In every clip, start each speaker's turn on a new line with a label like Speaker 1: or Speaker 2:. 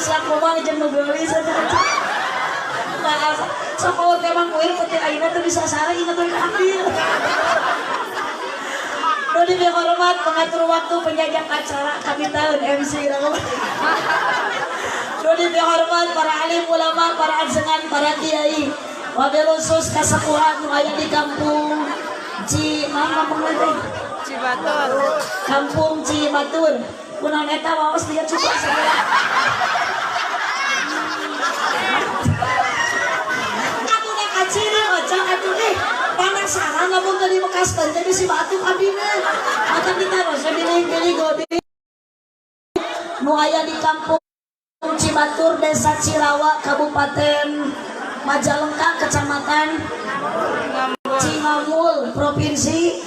Speaker 1: Geus lah kumaha jeung nu geulis eta. Maaf, sok paur teh Mang Uir peuting ayeuna teu bisa sare inget we ka abdi. Nu dihormat pengatur waktu penjajak acara kami tahun MC ragu. Nu dihormat para alim ulama, para ajengan, para kiai. Wabil khusus kasepuhan nu aya di kampung Ci, mana kampung teh?
Speaker 2: Cibatur.
Speaker 1: Kampung Cibatur. Kunaon eta waos dia cukup segala. Atuh da kaciri ocang atuh penasaran lamun teu dibekaskeun teh bisi batuk abdina. Maka ditaros we bilih-bilih godi. Nu aya di kampung Cibatur, Desa Cirawa, Kabupaten Majalengka, Kecamatan Cingamul, Provinsi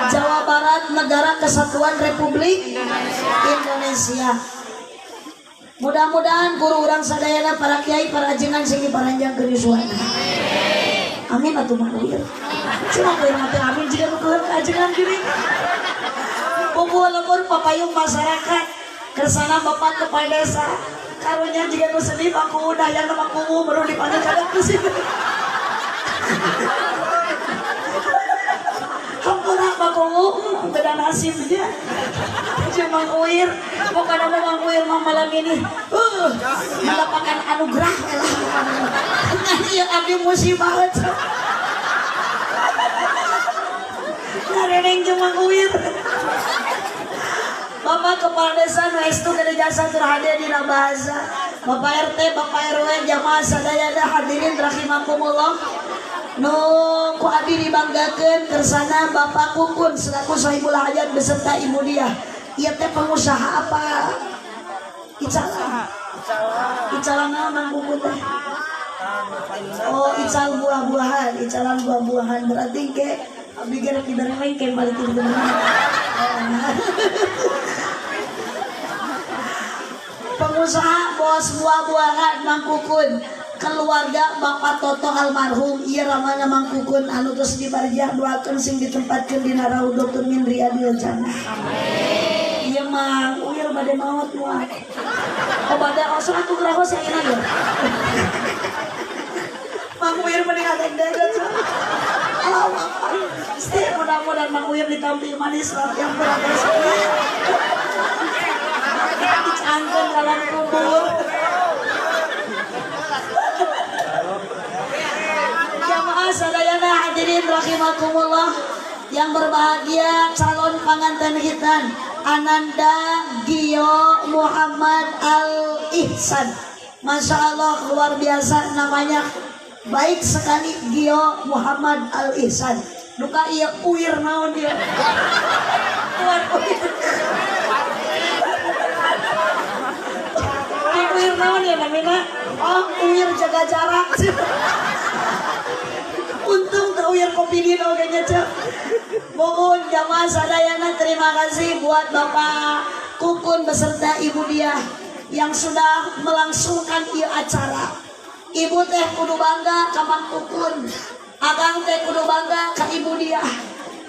Speaker 1: Jawa Barat, Negara Kesatuan Republik Indonesia. Mudah-mudahan guru urang sadayana, para kiai, para ajengan sing diparanjang ke yuswana. Amin atuh Mang Uir. Cuma kuir mati amin jika nu keun ka ajengan geuning. Pupuh lembur papayung masyarakat, kersana bapak kepala desa. Karunya jika nu sedih aku udah yang nama kuwu baru dipanggil kadang ke sini. Hampura Pak Kuwu, beda nasibnya. Jeung Mang Uir, pokoknya mah Mang Uir mah malam ini mendapatkan anugerah lah. Ngan ieu abdi musibah teh. Ngareneng jeung Mang Uir. Bapak Kepala Desa nu estu gede jasa tur hade dina bahasa. Bapak RT, Bapak RW, jamaah sadayana hadirin rahimakumullah. Nu ku abdi dibanggakeun kersana Bapak Kukun selaku sahibul hajat beserta Ibu Diah. Ieu teh pengusaha apa? Icalan. Icalan naon Mang Kukun teh? Oh, ical buah-buahan, icalan buah-buahan berarti ke abdi ge rek dibere lengken balik ke dieu. Pengusaha bos buah-buahan Mang Kukun, keluarga Bapak Toto almarhum, ieu ramana Mang Kukun anu tos dibarjah doakeun sing ditempatkeun dina raudhatun min riyadil jannah. Amin. Ieu Mang Uir bade maot moal. Oh bade osok atuh gerahos ayeuna ge. Mang Uir mending adeg-deg. Allahu Akbar. Pasti mudah-mudahan Mang Uir ditampi manis lah yang berada sini. Dicangkeun dalam kubur. Jamaah sadayana hadirin rahimakumullah yang berbahagia, calon panganten hitan Ananda Gio Muhammad Al Ihsan. Masya Allah luar biasa namanya, baik sekali Gio Muhammad Al Ihsan. Duka iya uir naon dia. Tuan uir. Uir naon ya namina? Oh, uir jaga jarak. Untung teu uir kopi di oge nya ceu. Mohon jamaah sadayana terima kasih buat Bapak Kukun beserta Ibu Diah yang sudah melangsungkan ieu acara. Ibu teh kudu bangga ka Mang Kukun. Akang teh kudu bangga ka Ibu Diah.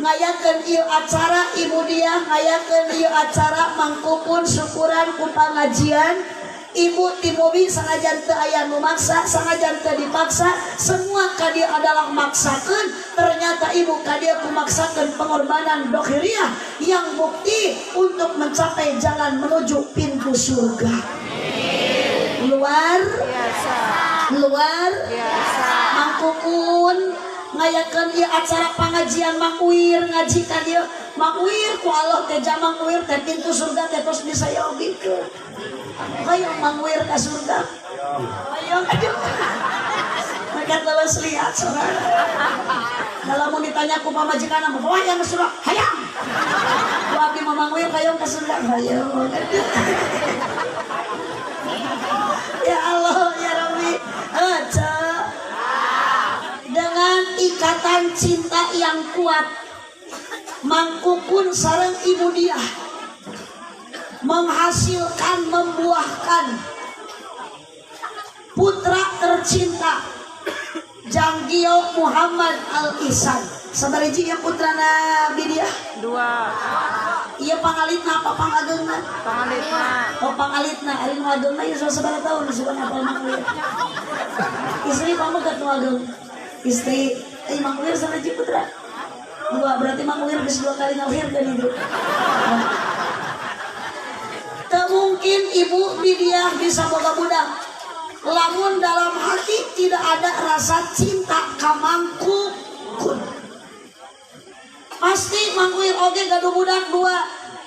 Speaker 1: Ngayakeun ieu acara Ibu Diah, ngayakeun ieu acara Mang Kukun syukuran ku pangajian. Ibu timobi sanajan teu aya nu maksa, sanajan teu dipaksa, semua ka dieu adalah maksakeun. Ternyata ibu ka dieu kumaksakeun pengorbanan dohiriah yang bukti untuk mencapai jalan menuju pintu surga. Luar
Speaker 2: biasa.
Speaker 1: Luar
Speaker 2: biasa.
Speaker 1: Mang Kukun ngayakeun ieu acara pangajian Mang Uir ngaji ka dieu. Mang Uir ku Allah teh Mang Uir teh pintu surga teh tos disayogikeun. Hayang Mang Uir ka surga. Hayang aduh. Mereka telah lihat saudara. Kalau mau ditanya ku pamajikan mah, hayang ka surga, hayang. Ku abdi mah Mang Uir hayang ka surga, hayang. Ya Allah, ya Rabbi. Aja. Dengan ikatan cinta yang kuat, Mang Kukun sareng Ibu Diah menghasilkan, membuahkan putra tercinta Janggio Muhammad Al Ihsan. Sabariji ya putra Nabi dia?
Speaker 2: Dua.
Speaker 1: Ieu pangalitna apa pangageungna?
Speaker 2: Pangalitna.
Speaker 1: Oh pangalitna, ari nu ageungna ieu sabaraha tahun sugan apal Mang Uwir. Istri pamegat nu ageung. Istri Mang Uwir sanaji putra. Dua, berarti Mang Uwir geus 2 kali ngalahirkeun itu. Teu mungkin ibu Bidiah bisa boga budak lamun dalam hati tidak ada rasa cinta ka Mang Kukun. Pasti Mang Uwir oge gaduh budak 2.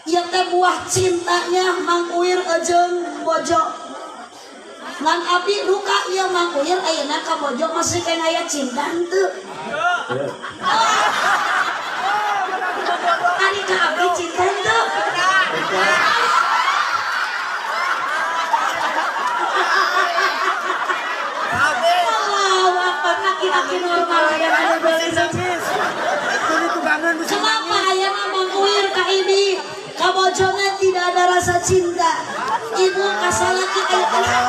Speaker 1: Ieu teh buah cintanya Mang Uwir jeung bojo. Ngan abdi duka ieu Mang Uwir ayeuna ka bojo masih keneh aya cinta henteu. Ari ka abdi cinta henteu. Allahu Akbar, laki-laki normal aya anu beres. Kenapa ayeuna Mang Uwir ka ibi ka bojona tidak ada rasa cinta? Ibu ka salaki aya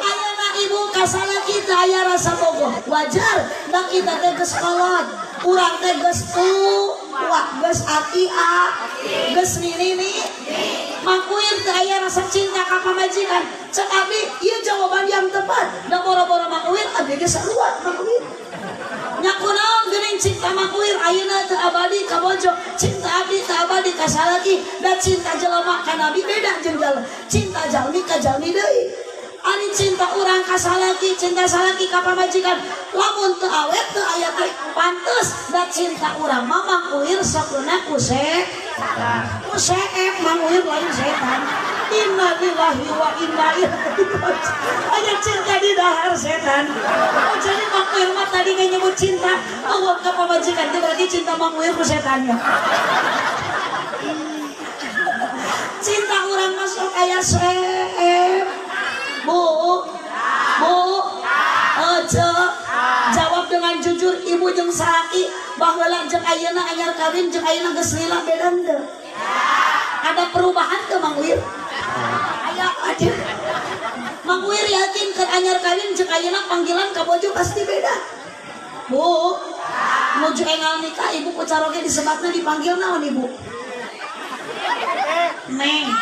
Speaker 1: ayeuna ibu ka salaki teu aya rasa bogoh. Wajar da kita teh geus kolot, urang teh geus tua, geus aki-a, geus nini-nini. Mang Uwir teu aya rasa cinta ka pamajikan. Cek abdi ieu jawaban yang tepat. Da boro-boro Mang Uwir abdi ge sarua Mang Uwir. Nya kunaon geuning cinta Mang Uwir ayeuna teu abadi ka bojo, cinta abdi teu abadi ka salaki, da cinta jelema ka nabi beda jeung jalmi. Cinta jalmi ka jalmi deui. Ari cinta urang ka salaki, cinta salaki ka pamajikan, lamun teu awet teu aya teh pantes da cinta urang mah Mang Uwir sokna ku seep Mang Uwir lain setan. Innalillahi wa inna ilaihi raji'un. Aya cinta di dahar setan. Oh jadi Mang Uwir mah tadi nggak nyebut cinta Allah ka pamajikan teh berarti cinta Mang Uwir ku setannya. Cinta urang mah sok aya seep. Bu, bu, ojo, jawab dengan jujur ibu jeung salaki baheula jeung ayeuna anyar kawin jeung ayeuna geus lila beda henteu? Ada perubahan teu Mang Uwir? Aya aja. Mang Uwir yakin keur anyar kawin jeung ayeuna panggilan ka bojo pasti beda. Bu, nuju enggal nikah ibu ku caroge disebatna dipanggil naon ibu? Neng.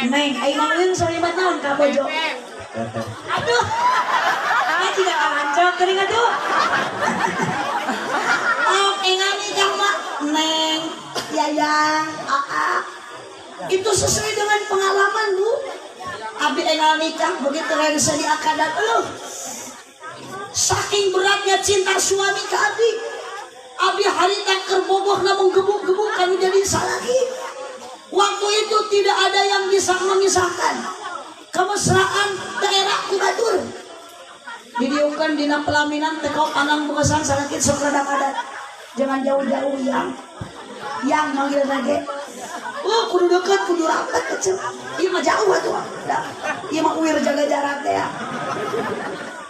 Speaker 1: Neng, ayo Mang Uwir salimat naon ka bojo? Aduh. Nah, jika kalancok geuning atuh. Oh, enggal nikah mah Neng, Yayang, Aa. Itu sesuai dengan pengalaman, Bu. Abi enggal nikah begitu rengse di akadan, aduh. Saking beratnya cinta suami ke abi. Abi harita keur bogohna menggebuk-gebuk kanu jadi salaki. Waktu itu tidak ada yang bisa memisahkan kemesraan daerah ku batur. Didiungkeun dina pelaminan teh kau panang bekesan salaki sok rada padat. Jangan jauh-jauh yang manggil lagi. Oh, kudu deket, kudu rapat kecil. Ieu mah jauh atuh. Da. Ieu mah uwir jaga jarak teh ya.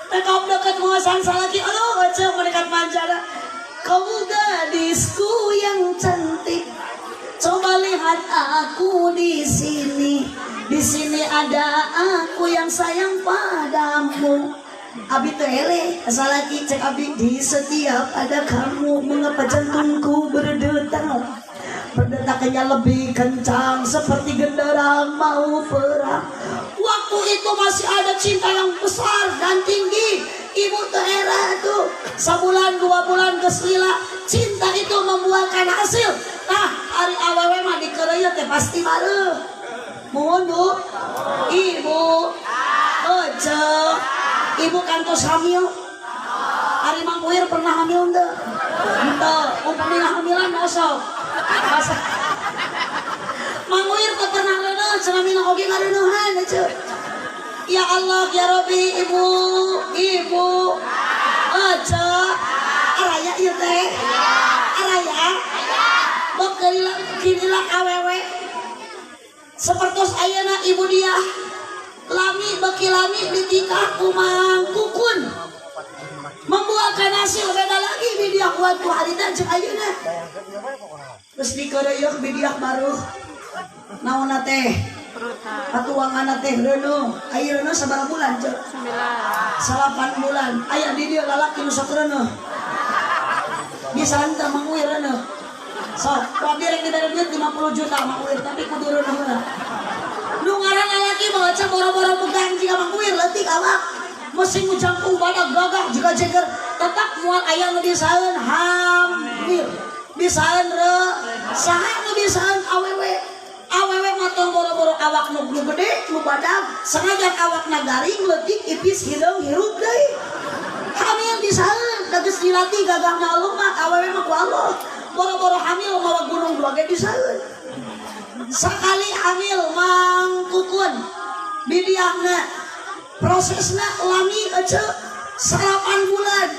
Speaker 1: Teh kau deket mengesan salaki, aduh kecil mendekat manjana. Kau gadisku yang cantik. Coba lihat aku di sini. Di sini ada aku yang sayang padamu. Abi teh eleh, salaki cek abi di setiap ada kamu mengapa jantungku berdetak. Berdetaknya lebih kencang seperti genderang mau perang. Waktu itu masih ada cinta yang besar dan tinggi. Ibu tuh era tuh sebulan 2 bulan geus lila, cinta itu membuahkan hasil. Nah, ari awewe mah dikeureuyeun teh pasti mareuh. Muhun Bu, ibu, ece, ibu kantos hamil. Ari Mang Uwir pernah hamil henteu? Henteu, upami ngahamilan osok. Mang Uwir teu pernah reuneuh, cenah minang oge ngareuneuhan ece. Ya Allah ya Rabbi, ibu, ibu, ece, araya ieu teh, araya, beukeulah kinilah awewe. Sepertos ayeuna ibu dia lami beki lami ditikah ku Mang Kukun. Membuahkan hasil beda lagi bidiah waktu harita jeung ayeuna. Geus dikeureuyeuk bidiah baruh. Naonna teh? Patuanganna teh reuneuh. Aya reuneuh sabaraha bulan, Ceu? 9. 8 bulan. Aya di dieu lalaki nu sok reuneuh. Bisa henteu Mang Uir reuneuh? Sok, ku abdi rek dibere duit 50 juta Mang Uir, tapi kudu reuneuh heula. Nu ngaran lalaki mah aca boro-boro pegang jiga Mang Uir leutik awak. Mesin nu jangkung badak gagah jiga jeger, tetap moal aya nu bisaeun hamil. Bisaeun re, saha nu bisaeun awewe? Awewe mah tong boro-boro awak nu gede, nu badag, sengaja awakna garing, leutik, ipis, hideung, hirup deui. Hamil bisaeun, da geus dilatih gagahna Allah mah, awewe mah ku Allah. Boro-boro hamil mawa gunung dua ge bisaeun. Sakali hamil Mang Kukun bidiahna prosesna lami ece 8 bulan.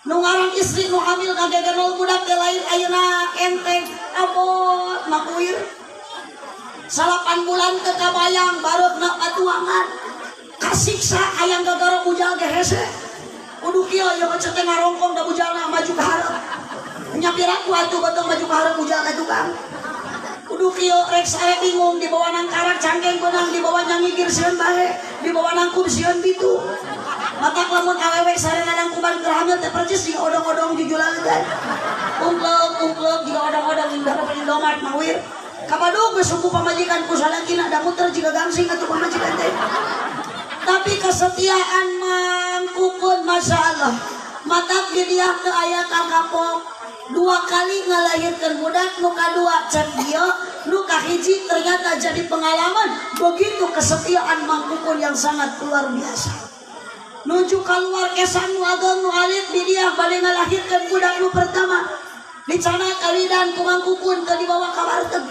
Speaker 1: Nu ngaran istri nu hamil kagegenol budak teh lain ayeuna enteng abot makuir. 8 bulan teu kabayang bareukna patuangan. Kasiksa hayang gagaro bujal ge hese. Kudu kieu ieu ece teh ngarongkong da bujalna maju ka hareup. Nyapiraku atuh beuteung maju ka hareup bujal ka tukang. Kudu kieu rek sae bingung dibawa nang karak cangkeng beunang dibawa nyangigir sieun bae dibawa nangkub sieun bitu. Matak lamun awewe sarena nangkuban keur hamil teh percis jiga odong-odong jujulaeun. Ungkleuk-ungkleuk jiga odong-odong indah pa Indomart mawir. Kapadug geus sumpu pamajikan ku salakina da muter jiga gangsing atuh pamajikan teh. Tapi kesetiaan Mang Kukun Masya Allah. Matak di dia teu aya kakapok. 2 kali ngalahirkeun budak, nu kadua cek dia, nu kahiji ternyata jadi pengalaman. Begitu kesetiaan Mang Kukun yang sangat luar biasa. Nuju keluar kesan nu ageng nu alit di dia bade ngalahirkeun budak nu pertama. Dicana kalidan ku Mang Kukun teu dibawa ka warteg.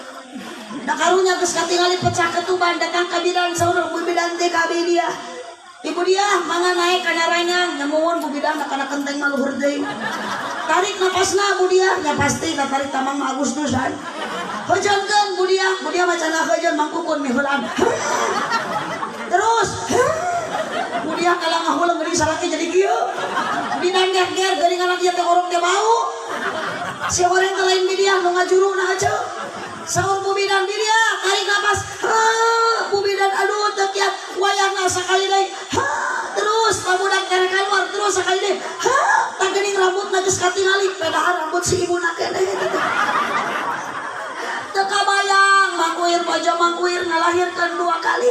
Speaker 1: Da karunya geus katingali pecah ketuban datang ka bidan saur bu bidan teh ka dia. Ibu dia mangga naik kana ranjang nyamuun bu bidan kana kenteng mah luhur deui. Tarik napasna bu dia, nya pasti tarik tamang mah Agustusan. Hujankeun bu dia, bu dia mah cenah hujan Mang Kukun miheulaan. Terus bu dia kalah ngahuleng geuning salaki jadi kieu. Bidan ger-ger geuning anak ieu teh orok teh bau. Si orang teh lain bidiah nu ngajuruna aja. Saur bu bidan bidiah tarik napas. Ha, bu bidan aduh teu kiat wayahna sakali deui. Ha, terus pabudak teh keluar terus sakali deui. Ha, tah geuning rambutna geus katingali padahal rambut si ibuna keneh eta teh. Teu kabayang Mang Uir bojo Mang Uir ngalahirkeun 2 kali.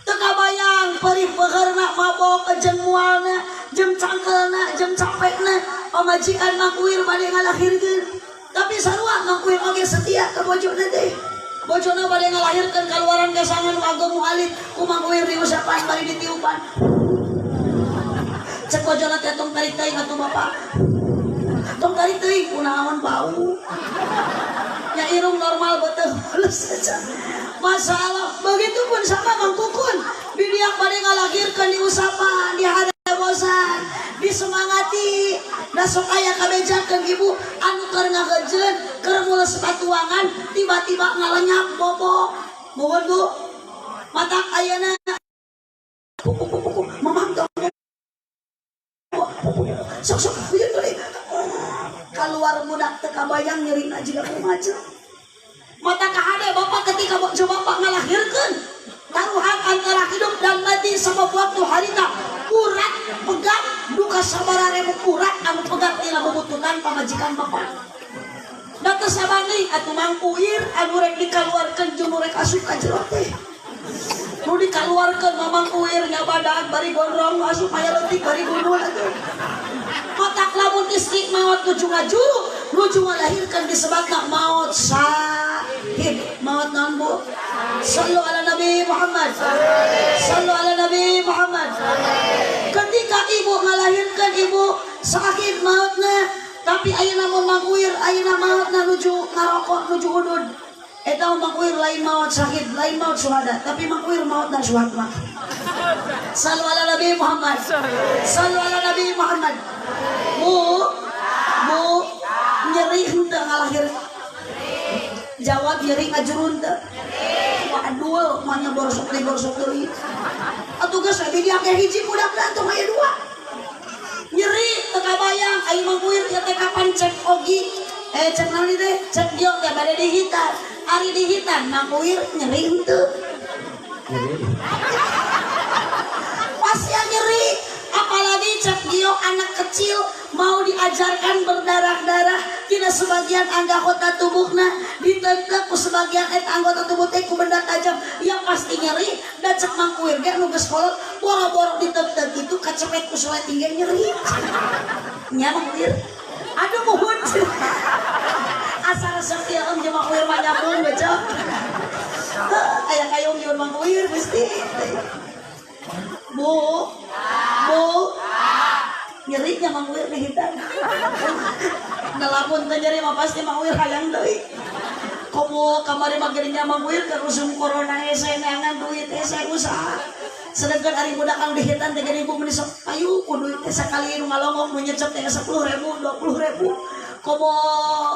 Speaker 1: Teu kabayang perih pegerna mabok jeung mualna, jeung cangkelna, jeung capekna pamajikan Mang Uir bade ngalahirkeun. Tapi sarua Mang Uir oge setia ka bojona teh. Bojona bade ngalahirkeun kaluaran gesangan nu ageng nu alit ku Mang Uir diusapan bari ditiupan. Cek bojona teh tong tarik teuing atuh bapak. Tong tarik teuing kunaon bau. Nya irung normal beuteung halus saja. Masalah begitupun sama Mang Kukun. Bidiak bade ngalahirkeun diusapan, diharebosan, disemangati. Da sok aya kabejakeun ibu anu keur ngagejeun, keur mules patuangan, tiba-tiba ngalenyap bobok. Mohon Bu. Matak ayeuna mamah tong. Sok sok hujan deui. Kaluar budak teu kabayang nyerina jiga kumaha. Mata kahade bapak ketika bojo bapak ngalahirkeun taruhan antara hidup dan mati sabab waktu harita urat pegat duka sabaraha ribu urat anu pegat tina bubututan pamajikan bapak. Da teu sabanding atuh Mang Uir anu rek dikaluarkeun jeung nu rek asup ka jero teh. Nu dikaluarkeun mah Mang Uir nya badag bari gondrong nu asup aya leutik bari gundul atuh. Matak lamun istri maot nuju ngajuru nuju ngalahirkeun disebutna maot syahid. Maot naon Bu? Sallu ala Nabi Muhammad. Sallu ala Nabi Muhammad. Ketika ibu ngalahirkeun ibu syahid maotna, tapi ayeuna mun Mang Uir ayeuna maotna nuju ngarokok nuju udud. Eta Mang Uir lain maot syahid, lain maot syuhada, tapi Mang Uir maotna syuhada. Sallu ala Nabi Muhammad. Sallu ala Nabi Muhammad. Bu, bu, nyeri henteu ngalahir. Jawab nyeri ngajurun teu. Waduh, mah borsok deui borsok deui. Atuh geus we dia ge hiji budak teh aya 2. Nyeri teu kabayang ai Mang Uir ieu teh kapan cek ogi? Cek naon teh? Cek gio teh bade dihitan. Ari dihitan Mang Uir nyeri henteu. Pasti nyeri, apalagi cek gio anak kecil Mau diajarkan berdarah-darah tina sebagian anggota tubuhna ditentek ku sebagian eta anggota tubuh teh ku benda tajam yang pasti nyeri. Dan cek Mang Kuir ge nu geus kolot boro-boro ditentek itu kacepet ku sleting ge nyeri. Nya Mang Kuir. Aduh muhun. Asa resep ieu om jeung Mang Kuir mah nyambung baca. Aya kayung jeung Mang Kuir Gusti. Bu. Bu. Nyerinya Mang Wir dihitan. Nah lamun teu nyeri mah pasti Mang Wir hayang deui. Komo kamari mah geuning Mang Wir keur usum corona hese neangan duit hese usaha. Sedangkan ari budak anu dihitan teh geuning ibu meuni sok payu ku duit teh sakali nu ngalongok nu nyecep teh 10.000 20.000. Komo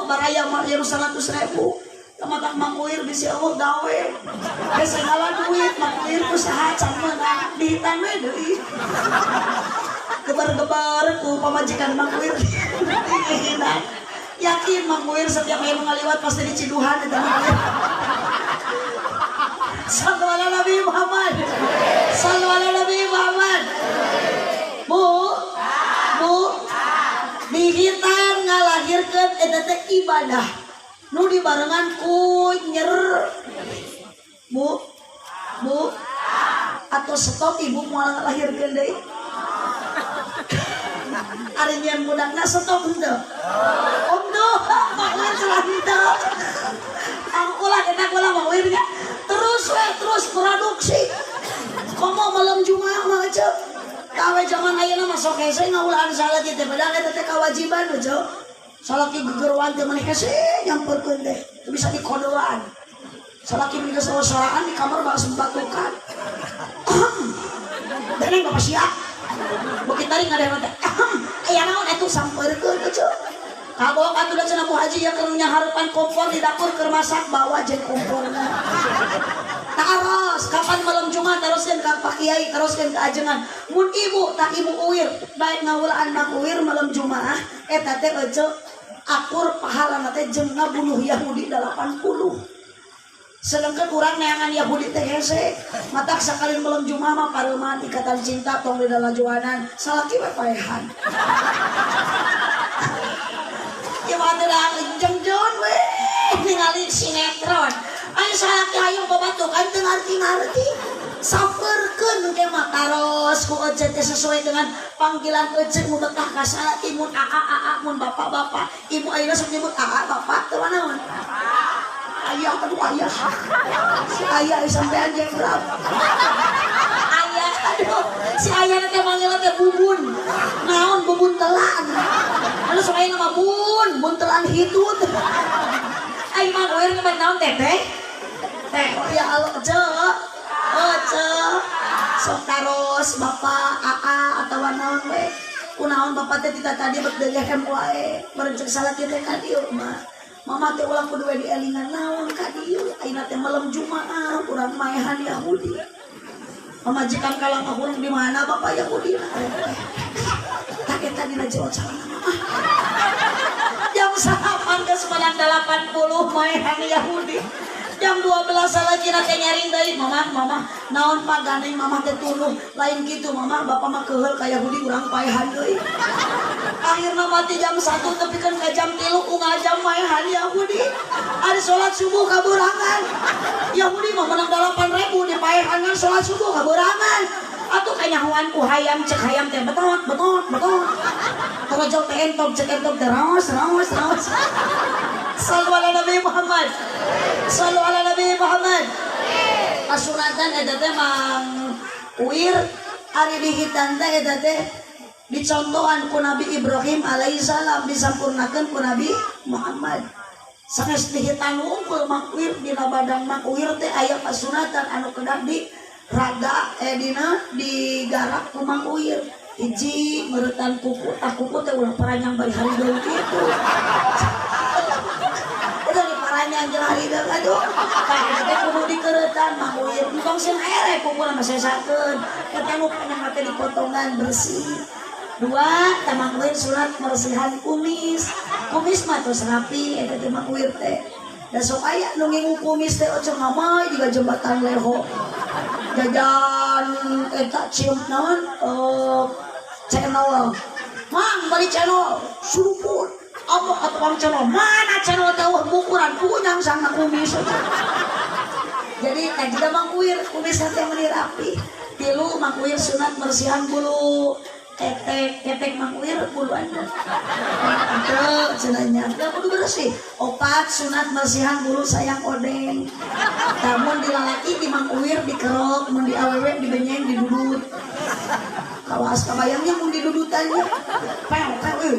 Speaker 1: baraya mah ieu 100.000. Matak Mang Wir bisi eueuh gawe. Hese ngala duit Mang Wir usaha can meunang dihitan we deui. Gebar-gebar ku pamajikan Mang Wir. Yakin Mang Wir setiap aya nu ngaliwat pasti diciduhan eta Mang Wir. Sallu ala Nabi Muhammad. Sallu ala Nabi Muhammad. Bu, bu, dihitan ngalahirkeun eta teh ibadah. Nu dibarengan ku nyer. Bu, bu, atau stop ibu moal ngalahirkeun deui. Ari nyeun budakna stop henteu. Henteu, Mang Wir celah henteu. Ulah eta ulah Mang Wir nya. Terus we terus produksi. Komo malam Jumat mah ceu. Kawe zaman ayeuna mah sok hese ngaulahan salat teh padahal eta teh kewajiban we ceu. Salaki gegeruan teh maneh hese nyamperkeun teh. Teu bisa dikodoan. Salaki mun geus soraan di kamar langsung batukan. Deneng bapak siap. Beuki tarik ngadehna teh. Aya naon atuh sampeurkeun ceu. Kabok atuh da cenah Bu Haji ya keur nyaharepan kompor di dapur keur masak bawa jeung komporna. Taros kapan malam Jumat teruskeun ka Pak Kiai teruskeun ka ajengan. Mun ibu tak ibu uwir baik ngawulaan Mang Uwir malam Jumat eta teh ece akur pahalana teh jeung ngabunuh Yahudi 80. Sedangkan urang neangan Yahudi teh hese matak sakali malam Jumat mah pareuman ikatan cinta tong di lalajoanan salaki we paehan. Ieu mah teh jengjon we ningali sinetron. Ayo salaki hayang babatukan teu ngarti-ngarti. Sampeurkeun ke mah taros ku ece teh sesuai dengan panggilan ece nu betah ka salaki mun aa aa mun bapak-bapak. Ibu ayeuna sok nyebut aa bapak teu naon? Ayah aduh ayah. Si ayah sampean jeung berapa? Ayah aduh si ayah teh manggilna teh bubun. Naon bubun telan. Anu sok aya nama bun, bun telan hitut. Ai Mang Wir nyebat naon teh teh? Teh ya Allah ce. Oh ce. Sok taros bapak aa atawa naon we. Kunaon bapak teh tita tadi bet deuleuh wae. Merencek salaki teh ka dieu mah. Mama teh ulah kudu we dielingan naon ka dieu. Ayeuna teh malam Jumaah urang maehan Yahudi. Pamajikan kalang urang di mana bapak Yahudi? Tak eta dina jero calana mama. Jam 8 geus menang 80 maehan Yahudi. Jam 12 lagi teh nyaring deui mama mama naon pak gandeng mama teh tunuh lain kitu mama bapak mah keuheul ka Yahudi urang paehan deui. Akhirna mati jam 1 tepikeun ka jam 3 unggal jam maehan Yahudi. Ari salat subuh kaburangan. Yahudi mah menang 8.000 di paehan salat subuh kaburangan. Atuh kanyahoan ku hayam cek hayam teh betot betot betot. Torojol teh entog cek entog teh raos raos raos. Sallu ala Nabi Muhammad. Sallu ala Nabi Muhammad. Kasunatan eta teh Mang Wir ari dihitan teh eta teh dicontohan ku Nabi Ibrahim alaihissalam disampurnakeun ku Nabi Muhammad. Sanes dihitan unggul Mang Wir dina badan Mang Wir teh aya kasunatan anu kedah di raga dina digarap ku Mang Wir. Hiji meuretan kuku tah kuku teh ulah paranjang bari harideung kitu. Udah diparanjang jeung harideung aduh. Tah eta teh kudu dikeureutan Mang Wir. Entong sieun ere kukuna mah sesakeun. Eta nu panjang teh dipotongan bersih. Dua, tah Mang Wir sunat meresihan kumis. Kumis mah tos rapi eta teh Mang Wir teh. Da sok aya nu ngingu kumis teh oce ngamai jiga jembatan leho. Jajan eta cium naon channel. Mang bali channel suruput. Amok ka tukang channel. Mana channel teh eueuh bukuran punyang sangna kumis. Jadi tah jiga Mang Uwir kumis teh meuni rapi. Tilu Mang Uwir sunat mersihan bulu. Ketek, ketek Mang Uwir bulu anda. Teu cenah nya. Kudu bersih. Opat sunat mersihan bulu sayang odeng. Tamun di lalaki di Mang Uwir dikerok, mun di awewe dibenyeng didudut. Kawas kabayangnya mun didudutannya. Pew pew.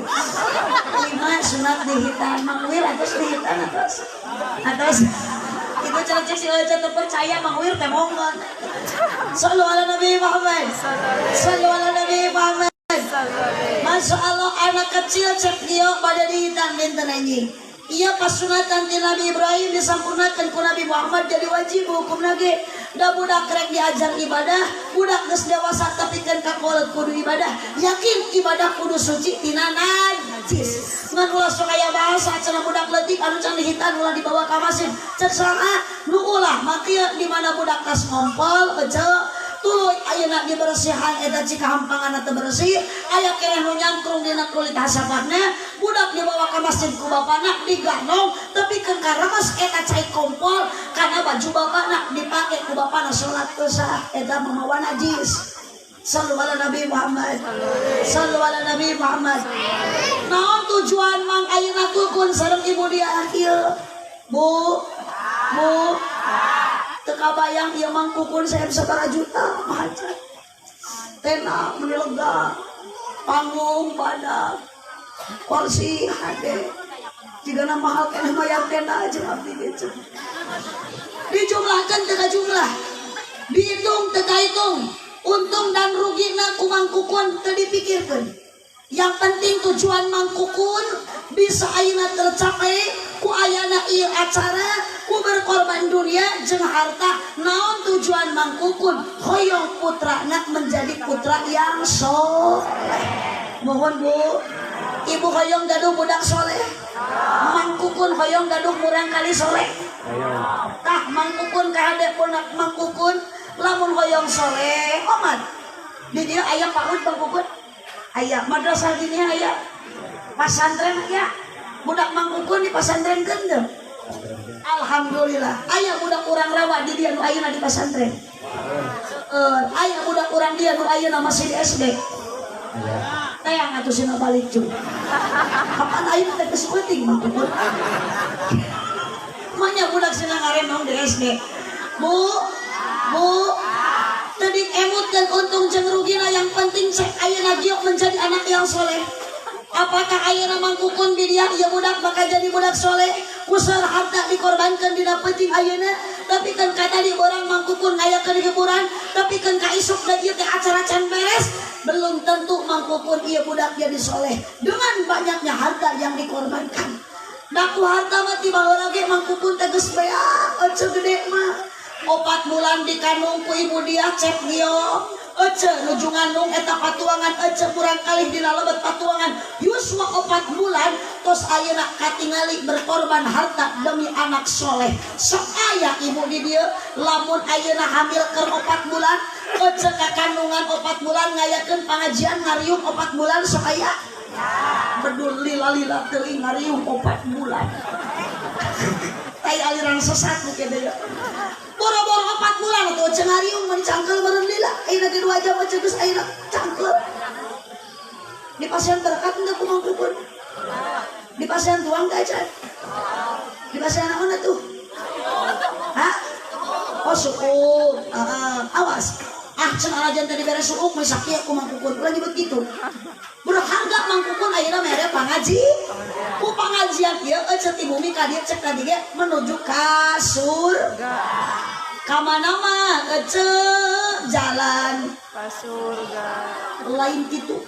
Speaker 1: Lima sunat dihitan Mang Uwir atas dihitan atas. Atas itu cara cek si aja terpercaya Mang Uwir teh monggon. Sallu ala Nabi Muhammad. Sallu ala Nabi Muhammad. Masya Allah anak kecil cek dia pada dihitan binten anjing. Iya pas sunatan ti Nabi Ibrahim disampurnakan ku Nabi Muhammad jadi wajib hukum lagi. Da budak rek diajar ibadah, budak geus dewasa tapi kan kakolet kudu ibadah. Yakin ibadah kudu suci tina najis. Ngan ulah sok aya bahasa cenah budak leutik anu can dihitan ulah dibawa ka masjid. Cek saha nu ulah makieu di mana budak tas ngompol ece tuluy ayeuna dibersihan eta cikahampangan teu bersih aya keneh nu nyangkrung dina kulit hasapahna budak dibawa ka masjid ku bapana diganong tapi keun karemes eta cai kompol kana baju bapana dipake ku bapana salat teu sah eta mamawa najis. Sallu ala Nabi Muhammad. Sallu ala Nabi Muhammad. Naon tujuan mang ayeuna tukun sareng ibu dia ieu? Bu, bu, teu kabayang ieu mang kukun saya sabaraha juta maca. Tena meuni lega, panggung badak, kursi hade. Jigana mahal keneh mayar tenda aja abdi ge. Dijumlahkeun teu kajumlah. Dihitung teu kahitung. Untung dan rugina ku Mang Kukun teu dipikirkeun. Yang penting tujuan Mang Kukun bisa ayeuna tercapai ku ayana ieu acara ku berkorban dunia jeung harta. Naon tujuan Mang Kukun? Hoyong putrana menjadi putra yang soleh. Mohon Bu, ibu hoyong gaduh budak soleh. Mang Kukun hoyong gaduh murang kali soleh. Tah Mang Kukun kahade punak Mang Kukun lamun hoyong soleh omat. Di dieu aya PAUD Mang Kukun. Aya madrasah diniah aya. Pasantren aya. Budak Mang Kukun di pasantrenkeun teu? Alhamdulillah. Aya budak urang rawa di dieu nu ayeuna di pasantren. Aya budak urang dieu nu ayeuna masih di SD. Tayang atuh sina balik cu. Kapan ayeuna teh geus penting Mang Kukun? Manya budak sina ngarenong di SD. Bu, Bu, tadi emutkeun untung jeung rugina yang penting cek ayeuna giok menjadi anak yang soleh. Apakah ayeuna Mang Kukun di dia ieu budak bakal jadi budak soleh? Kusal harta dikorbankan dina penting ayeuna, tapi kan kata di orang Mang Kukun ngayakeun hiburan, tapi kan ka isuk da ieu teh acara can beres, belum tentu Mang Kukun ieu budak jadi soleh dengan banyaknya harta yang dikorbankan. Da ku harta mah ti baheula ge Mang Kukun teh geus beak, ece gede mah. 4 bulan dikandung ku ibu dia cek giong ece nuju ngandung eta patuangan ece kurang kalih dina lebet patuangan yuswa 4 bulan tos ayeuna katingali berkorban harta demi anak soleh. Sok aya ibu di dieu lamun ayeuna hamil keur 4 bulan ece kakandungan 4 bulan ngayakeun pangajian ngariung 4 bulan sok aya bedul lila-lila teuing ngariung 4 bulan. Tai aliran sesat nu kieu deui. Boro-boro 4 bulan atuh ece ngariung mah dicangkeul meureun lila. Ayeuna ge 2 jam ece geus ayeuna cangkeul. Di pasien berkat henteu ku Mang Kukun? Di pasien tuang teh acan? Di pasien naon atuh? Hah? Oh suuk. Awas. Ah cenah alajan tadi beres suuk mah sakieu ku Mang Kukun. Ulah nyebut kitu. Berharga Mang Kukun ayeuna mere pangaji. Ku pangajian ieu ece ti bumi ka dieu cek tadi ge menuju ka surga. Ka mana mah ece jalan
Speaker 2: ka surga.
Speaker 1: Lain kitu.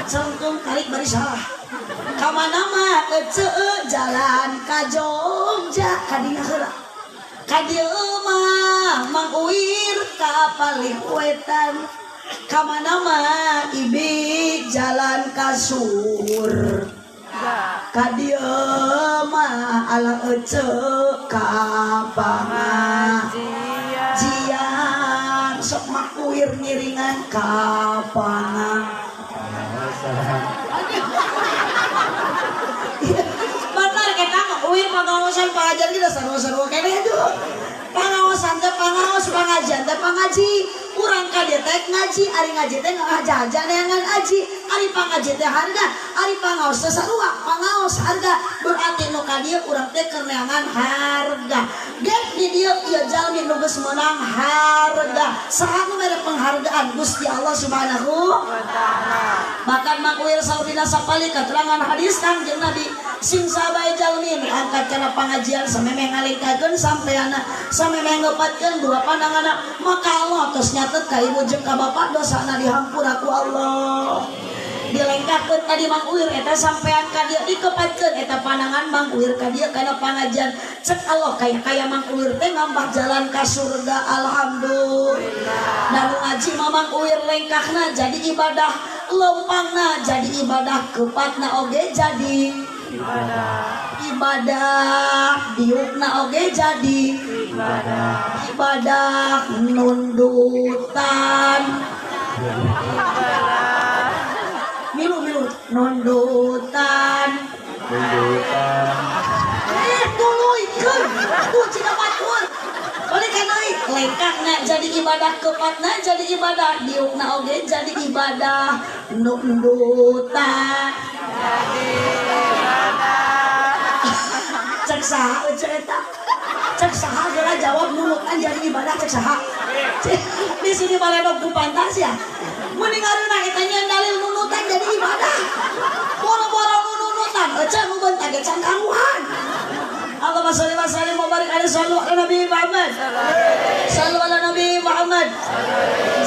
Speaker 1: Cengkung tarik bari salah. Ka mana mah ece jalan ka Jogja ka dinya heula. Ka dieu mah Mang Uwir ka palih wetan. Ka mana mah ibik jalan ka surga. Ka dieu mah ala ece ka pangajian. Sok Mang Uwir ngiringan ka pangajian.
Speaker 3: Waalaikumsalam.
Speaker 1: Bener kita uir pangaosan pengajian kita sarua-sarua keneh tuh. Pangaosan teh pangaos, pengajian teh pangaji. Urang ka dieu teh ngaji, ari ngaji teh ngajaja neangan aji, ari pangaji teh harga, ari pangaos teh sarua, pangaos harga. Berarti nu ka dieu urang teh keur neangan harga. Gek di dieu ieu jalmi nu geus meunang harga. Saha nu mere penghargaan Gusti Allah Subhanahu wa taala. Bahkan makuir saurina sapali keterangan hadis Kangjeng Nabi sing sabae jalmi angkat kana pangajian samemeh ngalengkakeun sampeana samemeh ngepatkeun dua pandanganna maka Allah tos nyatet ka ibu jeung ka bapak dosana dihampura ku Allah. Dilengkakeun tadi Mang Uir eta sampean ka dieu dikepatkeun eta pandangan Mang Uir ka dieu kana pangajian cek Allah kaya-kaya Mang Uir teh ngambah jalan ka surga alhamdulillah. Dan ngaji mah Mang Uir lengkahna jadi ibadah, lempangna jadi ibadah, kepatna oge jadi ibadah, ibadah diukna oge jadi ibadah, ibadah nundutan ibadah, milu milu nundutan
Speaker 3: nundutan
Speaker 1: tuluykeun tuh cina batur balik ka deui lengkahna jadi ibadah, kepatna jadi ibadah, diukna oge jadi ibadah, nundutan
Speaker 2: jadi ibadah.
Speaker 1: Cek saha eueuh eta? Cek saha geura jawab nundutan jadi ibadah cek saha? Di sini baledog ku pantas ya. Mending areuna eta nyeun dalil nunutan jadi ibadah. Boro-boro nunutan eueuh nu beunta ge can karuhan. Allahumma sholli wa sallim wa barik alaihi sallu ala Nabi Muhammad. Sallu ala Nabi Muhammad.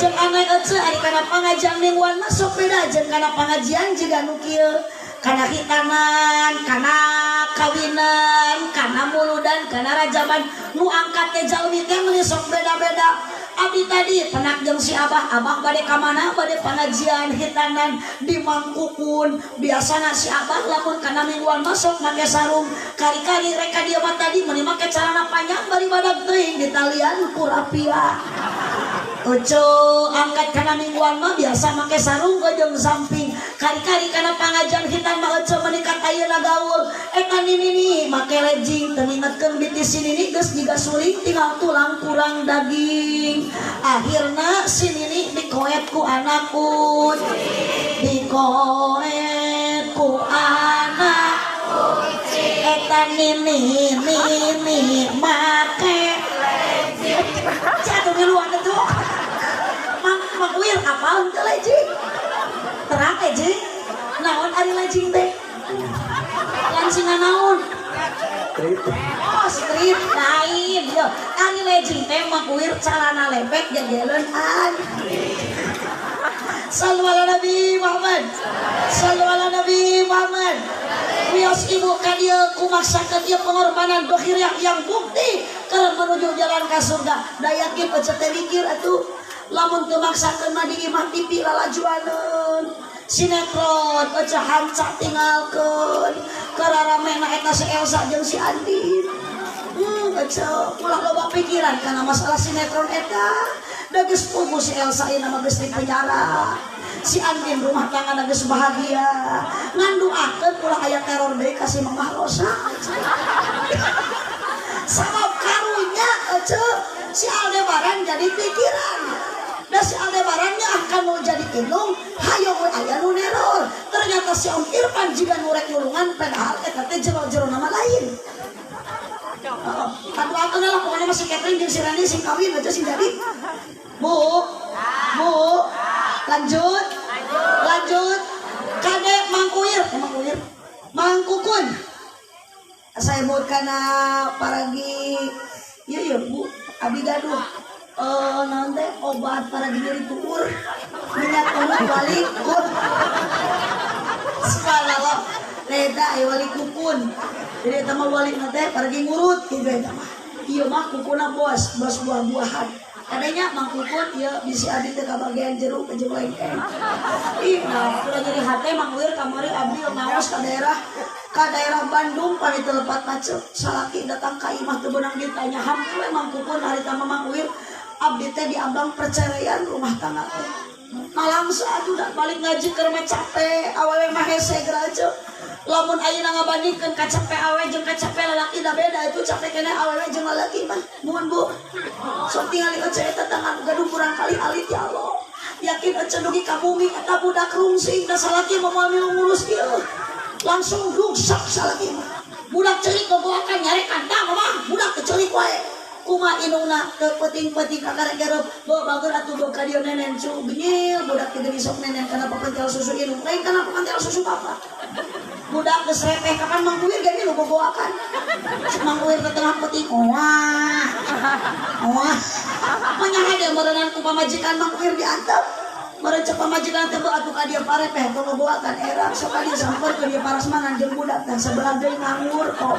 Speaker 1: Jeung aneh eueuh ari kana pangajian mingguan mah sok beda jeung kana pangajian jiga nu kieu. Kana hitanan, kana kawinan, kana muludan, kana rajaban nu angkat teh jalmi teh meuni sok beda-beda. Abdi tadi penak jeung si abah, abah bade ka mana? Bade pangajian hitanan di Mangkukun. Biasana si abah lamun kana mingguan masuk make sarung, kari-kari rek ka dieu mah tadi meuni make calana panjang bari badag teuing ditalian ku rapia. Oco angkat kana mingguan mah biasa make sarung jeung samping. Kari-kari kana pangajian hitan mah oco menikat ayeuna gaul. Eta nini make legging teu ngingetkeun biti si nini geus jiga suling tinggal tulang kurang daging. Akhirna si nini dikoet ku anak kucing. Dikoet ku anak kucing. Eta nini nini make legging. Jatuh miluan itu. Mang Wir apal henteu legging? Terang legging? Naon ari legging teh? Lancingan naon?
Speaker 3: Strip.
Speaker 1: Oh, strip lain. Yo, ari legging teh Mang Wir calana lepek jageleun an. Sallu ala Nabi Muhammad. Sallu ala Nabi Muhammad. Wios ibu ka dieu kumaksakeun ieu pengorbanan dohiriah yang bukti keur menuju jalan ka surga. Da yakin ece teh mikir atuh lamun teu maksakeun mah di imah TV lalajuaneun. Sinetron ece hanca tinggalkeun. Kararamena eta si Elsa jeung si Andin. Ece ulah loba pikiran kana masalah sinetron eta. Da geus puguh si Elsa ieu mah geus di penjara. Si Andin rumah tangga geus bahagia. Nganduakeun ulah aya teror deui ka si Mamah Rosa. Sabab karunya ece si Aldebaran jadi pikiran. Da si Aldebarannya akan mau jadi indung, hayo we aya nu neror. Ternyata si Om Irfan jiga nu rek nulungan padahal eta teh jero-jero nama lain. Heeh. Kaduakeun lah pokoknya mah si Catherine jeung si Randy sing kawin aja sing jadi. Bu. Bu. Lanjut. Lanjut. Kade Mang Uir, Mang Uir. Mang Kukun. Saya buat kana paragi ieu ieu Bu, abdi gaduh. Naon teh obat paragi nyeri tuur. Minyak urut wali kun. Subhanallah. Eta aya wali kukun. Jadi eta mah wali teh paragi ngurut kitu eta mah. Ieu mah kukuna bos, bos buah-buahan. Kadanya Mang Kukun ieu bisi abdi teh kabagian jeruk jeung lengkeng. Ih, nah ulah nyeri hate Mang Wir kamari abdi ngaos ka daerah Bandung pami teu lepat macet. Salaki datang ka imah teu beunang ditanya hampir we Mang Kukun harita mah Mang Wir abdi teh diambang perceraian rumah tangga teh. Nalangsa atuh da balik ngaji keur mah capek, awewe mah hese geura aja. Lamun ayeuna ngabandingkeun ka capek awewe jeung ka capek lalaki da beda itu capek keneh awewe jeung lalaki mah. Muhun Bu. Sok tingali ece eta tangan gaduh kurang kali alit ya Allah. Yakin ece dugi ka bumi eta budak rungsing da salaki mah moal milu ngurus ieu. Langsung rungsak salaki mah. Budak ceurik gogoakan nyarekan tah mama, budak keceurik wae. Kuma inungna ke peting-peting kakarek gerep bawa bager atuh bawa ka dieu nenen cu genyil budak teh geuning sok nenen kana papentel susu inung lain kana papentel susu papa. Budak geus repeh kapan Mang Kuir ge milu gogoakan. Mang Kuir ke tengah peting oah. Oah. Manyaha dia meureunan ku pamajikan Mang Kuir diantep. Meureun cek pamajikan teh atuh ka dieu parepeh tong gogoakan era sok ka dieu samper ke dieu parasmanan jeung budak teh sabelah deui nganggur kok.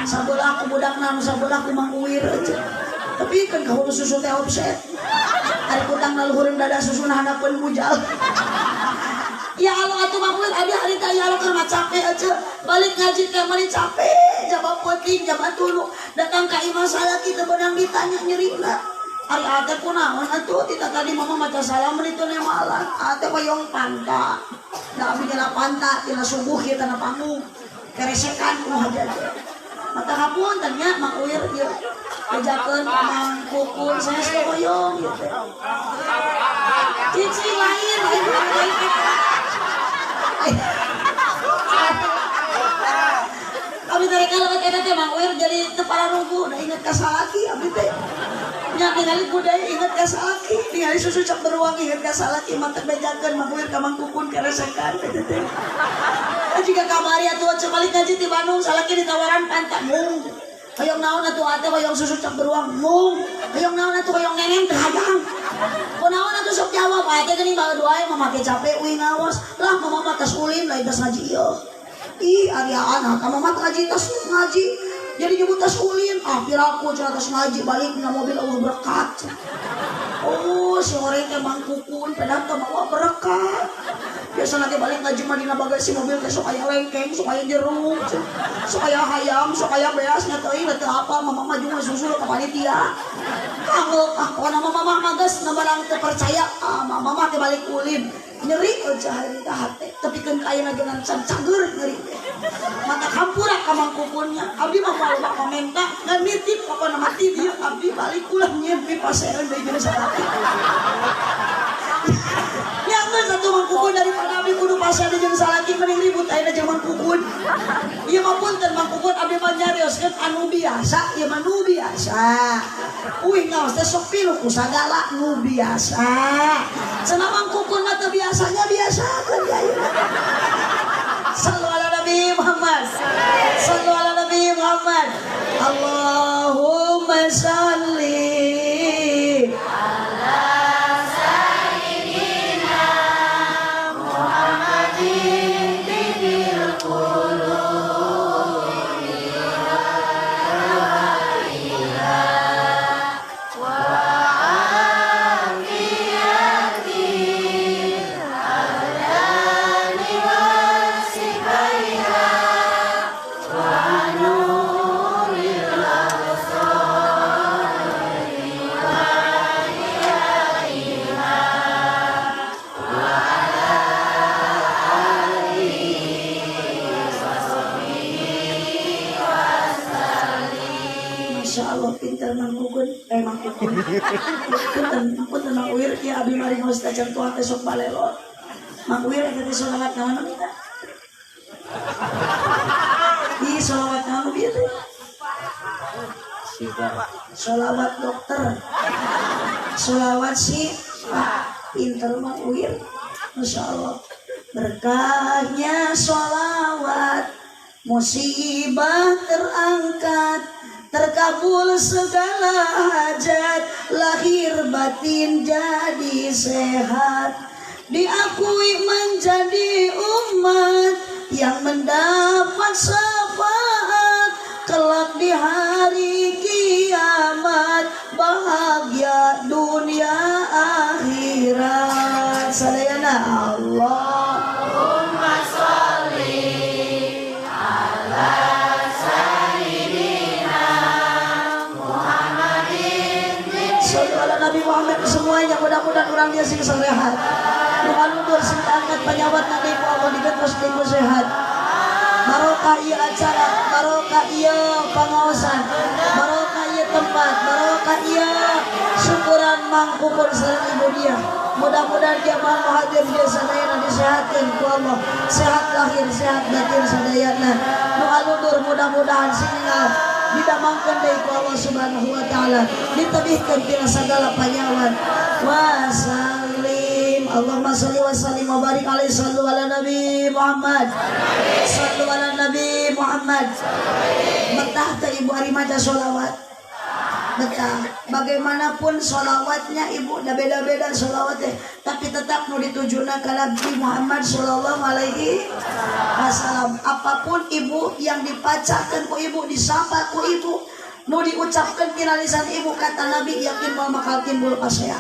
Speaker 1: Sabelah ku budakna nu sabelah ku Mang Kuir aja. Tapi kan ka hulu susu teh offset. Ari kutang laluhureun dada susuna handapeun bujal. Ya Allah atuh Mang Kuir abdi hari teh ya Allah keur mah capek aja. Balik ngaji teh meuni capek, jaba peuting, jaba tulu. Datang ka imah salaki teu beunang ditanya nyerina. Ari ate kunaon atuh tita tadi mama maca salam meuni teu nemalan. Ate hoyong panta. Da abdi nyala panta tina subuh ieu tanah panggung. Keresekan kumaha aja. Mata hapunten nya Mang Uir ieu. Bejakeun ka Mang Kukun sanes teu hoyong ieu teh. Cicing lain lain lain. Abdi teh kalau eta teh Mang Uir jadi teu pararuguh da inget ka salaki abdi teh. Nya ningali budaya inget ka salaki, ningali susu cap beruang inget ka salaki, mantep bejakeun Mang Uir ka Mang Kukun keresekan teh teh. Jika kamari atuh balik ngaji ti Bandung salaki ditawaran pantak mung. Hoyong naon atuh ate hoyong susu cap beruang mung. Hoyong naon atuh hoyong neneng teu hayang. Kunaon atuh sok jawab ate geuning bae doae mama teh capek uing ngawas. Lah mama mah tos ulin lain tos ngaji ieu. Ih ari anak mama mah ngaji tos ngaji. Jadi nyebut tas ulin, ah piraku cenah tas ngaji balik na mobil eueuh berkat. Oh, si orang teh Mang Kukun pedah teh mawa berkat. Biasa nanti balik ngaji mah dina bagasi mobil teh sok aya lengkeng, sok aya jeruk, sok aya hayam, sok aya beas nya teuing teu apal mama mah jeung susul ka panitia. Kanggo ah pokona mama mah geus barang teu percaya, ah mama mah teh balik ulin. Nyeri aja hari teh hate, tepikeun ka ayeuna geunang can cager nyeri teh. Mata kampura ka Mang Kukunnya. Abdi mah moal loba pamenta, ngan nitip pokona mah ti dieu abdi balik ulah nyieun paseun deui jeung salaki. Ya geus atuh Mang Kukun daripada abdi kudu paseun jeung salaki mending ribut ayeuna jeung Mang Kukun. Ieu mah punten Mang Kukun abdi mah nyarioskeun anu biasa, ieu mah nu biasa. Uih ngaos teh sok pilu ku sagala nu biasa. Cenah Mang Kukun mah teu biasanya biasakeun ya ayeuna. Sallu ala Nabi Muhammad. Sallu ala Nabi Muhammad. Allahumma salli ala sayyidina Muhammadin tibil qulubi wa afiyatil abdani wa sifaiha wa nuril absari wa diyaiha wa ala alihi wa sahbihi wa sallim. Masya Allah pinter Mang Kukun, Mang Kukun. Punten Mang Uir ya abdi mari ngaos tacan tuah teh sok balelor. Mang Uir eta teh sholawat naon minta? Ih sholawat naon bieu teh? Sholawat dokter. Sholawat si pinter Mang Uir. Masya Allah. Berkahnya sholawat, musibah terangkat, terkabul segala hajat, lahir batin jadi sehat, diakui menjadi umat yang mendapat syafaat kelak di hari kiamat, bahagia dunia akhirat. Sadayana Allahumma sholli ala sayyidina Muhammadin. Sallu ala Nabi Muhammad semuanya, mudah-mudahan urang dia sing sarehat. Nu alundur sing diangkat panyawat deui ku Allah, digentos deui ku sehat. Barokah ieu acara, barokah ieu pangaosan, barokah ieu tempat, barokah ieu syukuran Mang Kukun sareng Ibu dia. Mudah-mudahan jamaah muhadir dia sadayana disehatkeun ku Allah, sehat lahir, sehat batin sadayana. Nu alundur mudah-mudahan sing ningal didamangkeun deui ku Allah Subhanahu wa taala, ditebihkeun tina sagala panyawat. Wasallim Allahumma shalli wa sallim wa barik alaihi. Sallu ala Nabi Muhammad, sallu ala Nabi Muhammad. Betah teh Ibu ari maca sholawat? Betah. Bagaimanapun sholawatnya Ibu, dah beda-beda sholawatnya, tapi tetap nu ditujuna ka Nabi Muhammad sallallahu alaihi wasallam. Apapun Ibu yang dipacakeun ku Ibu, disapa ku Ibu, nu diucapkeun tina lisan Ibu, kata Nabi, yakin moal bakal timbul pasea.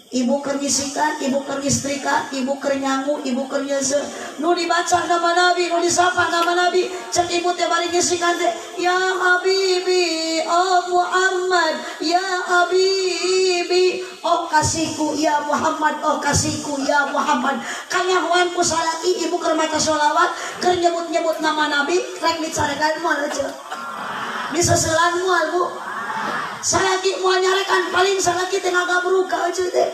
Speaker 1: Ibu keur nyisikan, ibu keur nyistrika, ibu keur nyangu, ibu keur nyeuseuh, nu dibaca nama Nabi, nu disapa nama Nabi, cek ibu teh bari nyisikan teh, ya Habibi, oh Muhammad, ya Habibi, oh kasihku ya Muhammad, oh kasihku ya Muhammad. Kanyahoan ku salaki ibu keur maca sholawat, keur nyebut-nyebut nama Nabi, rek dicarekan moal aja, diseseulan moal, Bu. Salaki moal nyarekan, paling salaki teh ngagabruk ka ece teh.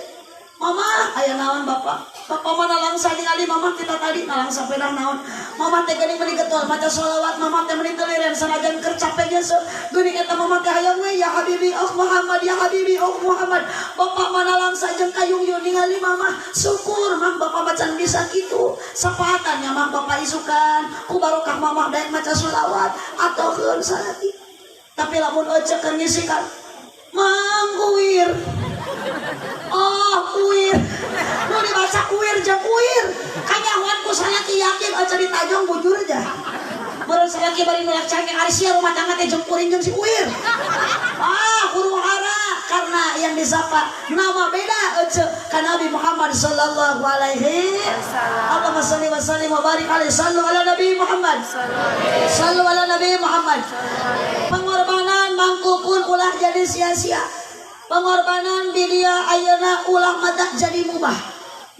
Speaker 1: Mama, aya naon bapak? Bapak mana langsa ningali mama kita tadi nalangsa pedah naon? Mama teh geuning meuni getol maca sholawat, mama teh meuni teu liren sanajan keur capek ge geuning eta mama teh hayang we ya Habibi oh Muhammad, ya Habibi oh Muhammad. Bapak mana langsa jeung kayung ningali mama, syukur mah bapak macan bisa kitu. Sapahatan nya mah bapak isukan ku barokah mama daek maca sholawat atokeun salaki. Tapi lamun ece keur ngisikan Mang Uwir, oh Uwir, nu dibaca Uwir jeung Uwir, kanyahoan ku salaki yakin aja ditajong bujur aja. Meureun salaki bari nulak cangkeng, ari sia rumah tangga teh jeung kuring jeung si Uwir. Ah, huru hara karena yang disapa nama beda ece ka Nabi Muhammad sallallahu alaihi wasallam. Allahumma shalli wa sallim wa barik alaihi. Sallu ala Nabi Muhammad, sallu ala Nabi Muhammad. Pengorbanan Mang Kukun ulah jadi sia-sia, pengorbanan bidia ayeuna ulah mata jadi mubah.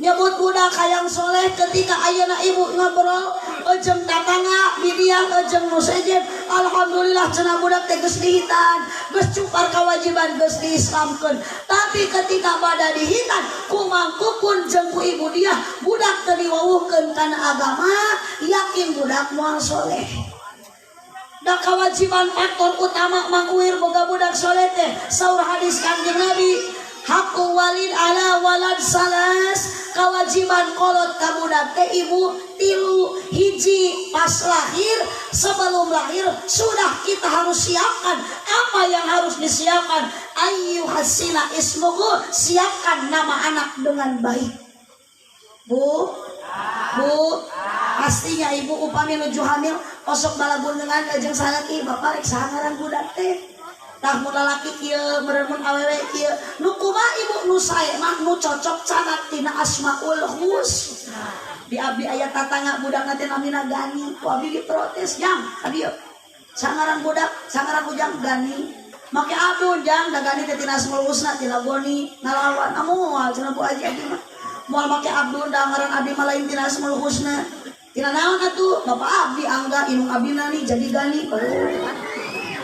Speaker 1: Nyebut budak hayang soleh, ketika ayeuna ibu ngobrol ejeng tatangga bidia ejeng nu sejen, alhamdulillah cenah budak teh geus dihitan, geus cupar kewajiban, geus diislamkeun. Tapi ketika bada dihitan ku Mang Kukun jeung ku ibu dia, budak teu diwawuhkeun kana agama, yakin budak moal soleh. Da kewajiban faktor utama Mang Uwir boga budak soleh teh, saur hadis Kanjeng Nabi, hakku walid ala walad salas, kewajiban kolot ka budak teh ibu tilu. Hiji, pas lahir, sebelum lahir sudah kita harus siapkan. Apa yang harus disiapkan? Ayu hasina ismuhu, siapkan nama anak dengan baik. Bu, bu, pastinya ibu upami nuju hamil osok balagundengan jeung salaki, bapak rek saha ngaran budak teh? Tah, mun lalaki kieu, meureun mun awewe kieu. Nu kumaha ibu nu sae mah nu cocok canat tina Asmaul Husna. Di abdi aya tatangga budakna teh namina Gani, ku abdi diprotes, jang ka dieu. Sangaran budak, sangaran ujang? Gani. Make Abdul jang, da Gani teh tina Asmaul Husna, tina Goni ngalawan. Amoal cenah Bu Haji, abdi mah moal make Abdul, da ngaran abdi mah lain tina Asmaul Husna. Tina naon atuh? Bapak abdi Angga, indung abdi Nani, jadi Gani.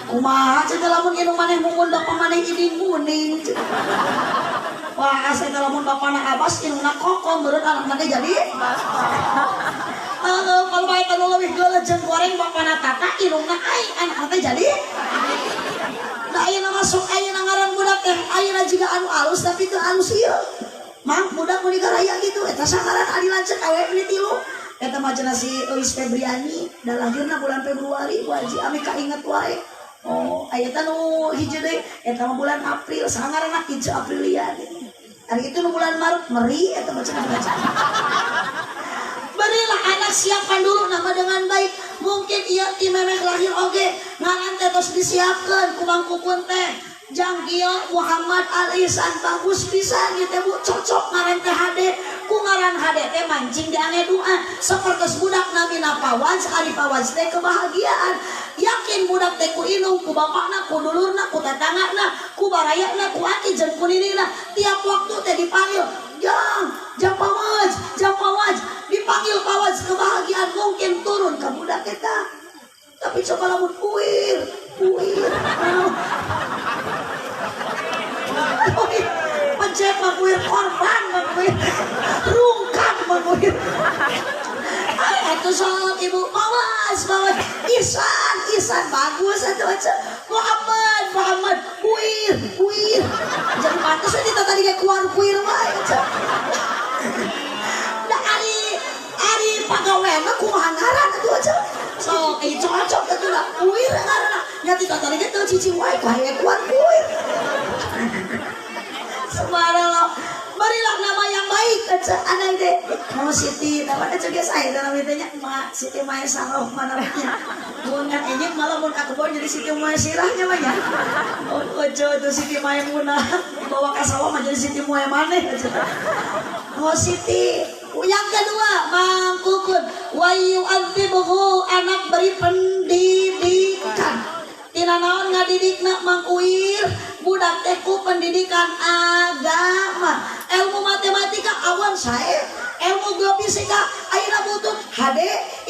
Speaker 1: Kumaha cenah lamun indung maneh Mumun, bapak maneh Iding Muning? Wah, asa eta lamun bapana Abbas, indungna Koko, meureun anakna ge jadi. Heeh, kalau bae anu leuwih geuleuh jeung goreng, bapana Tata, indungna Ai, anakna teh jadi. Da ayeuna masuk ayeuna ngaran budak teh ayeuna jiga anu alus tapi teu alus ieu. Mang budak mun raya gitu eta sangaran adi lanceuk awewe beli tilu. Eta mah cenah si Euis Febriani, da lahirna bulan Februari, Bu Haji, ami kainget wae. Oh, aya teh nu hiji deui, eta mah bulan April, sangaranna Ice Apriliani. Ari itu nu bulan Maret, meri eta mah cenah baca. Berilah anak, siapkan dulu nama dengan baik. Mungkin ieu ti memeh lahir oge ngaran teh tos disiapkeun ku Mang Kukun teh. Jangkio Muhammad Al Ihsan bagus pisan ieu teh Bu, cocok ngaran teh HD. Ku ngaran HD teh mancing diange doa. Sapertos budak namina Fawaz, ari Fawaz teh kebahagiaan. Yakin budak teh ku indung, ku bapakna, ku dulurna, ku tetanggana, ku barayana, ku aki jeung ku ninina. Tiap waktu teh dipanggil, "Jang, Jang Fawaz, Jang Fawaz." Dipanggil Fawaz, kebahagiaan mungkin turun ke budak eta. Tapi coba lamun uir, uir. Pencet manguir, korban manguir, rungkang manguir. Itu soal ibu Fawaz, Fawaz, Ihsan, Ihsan bagus atau aja. Muhammad, Muhammad, uir, uir. Jadi pantas kita tadi kayak keluar kuir wae. Da ari ari pagaweana kumaha ngaran atuh aja. So, cocok atuh da uir ngaranna. Nya ti tadi ge teu cicing wae ku hayang keluar kuir. Subhanallah. Berilah nama yang baik aja anak teh. Mau Siti, nama aja geus aya dalam teh nya Mak Siti Maesaroh mana namanya. Mun kan enjing malah mun ka kebon jadi Siti Maesirahnya mah nya. Oh, ojo itu Siti Maimunah dibawa ka sawah mah jadi Siti Maemaneh aja. Oh Siti. Yang kedua, Mang Kukun, wa yu'adzibuhu, anak beri pendidikan. Tina naon ngadidikna Mang Uir, budak teh ku pendidikan agama. Ilmu matematika awan sae, ilmu geofisika ayeuna butut HD,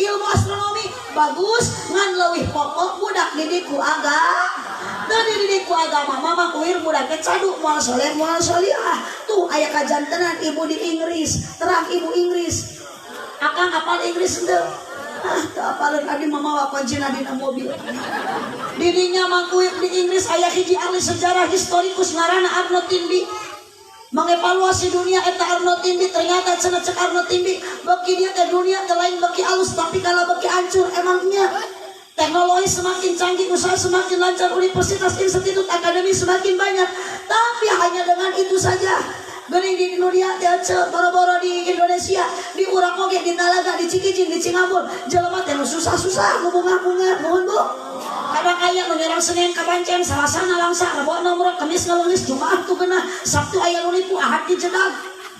Speaker 1: ilmu astronomi bagus, ngan leuwih pokok budak didik ku agama. Teu dididik ku agama mah Mang Uir budak teh cadu moal soleh moal solihah. Tuh aya kajantenan ibu di Inggris, terang ibu Inggris. Akang apal Inggris henteu? Ah, teu apaleun adi mamawa kuncina dina mobil. Didinya Mang Uir di Inggris aya hiji ahli sejarah historikus ngaranna Arnold Toynbee. Mengevaluasi dunia eta Arnold Toynbee, ternyata cenah cek Arnold Toynbee beki dia teh dunia teh lain beki alus tapi kalau beki hancur emangnya. Teknologi semakin canggih, usaha semakin lancar, universitas, institut, akademi semakin banyak. Tapi hanya dengan itu saja. Geuning di dunia teh ceu, boro-boro di Indonesia, di urang oge, di Talaga, di Cikijing, di Cingambul, jelema teh nu susah-susah, nu bungah-bungah, nuhun Bu. Kadang aya nu nyerang Senin ka Bancen, Salasa ngalangsa, Rebo nomro, Kamis ngalungis, Jumaah tu geunah, Sabtu aya nu nipu, Ahad di jedag.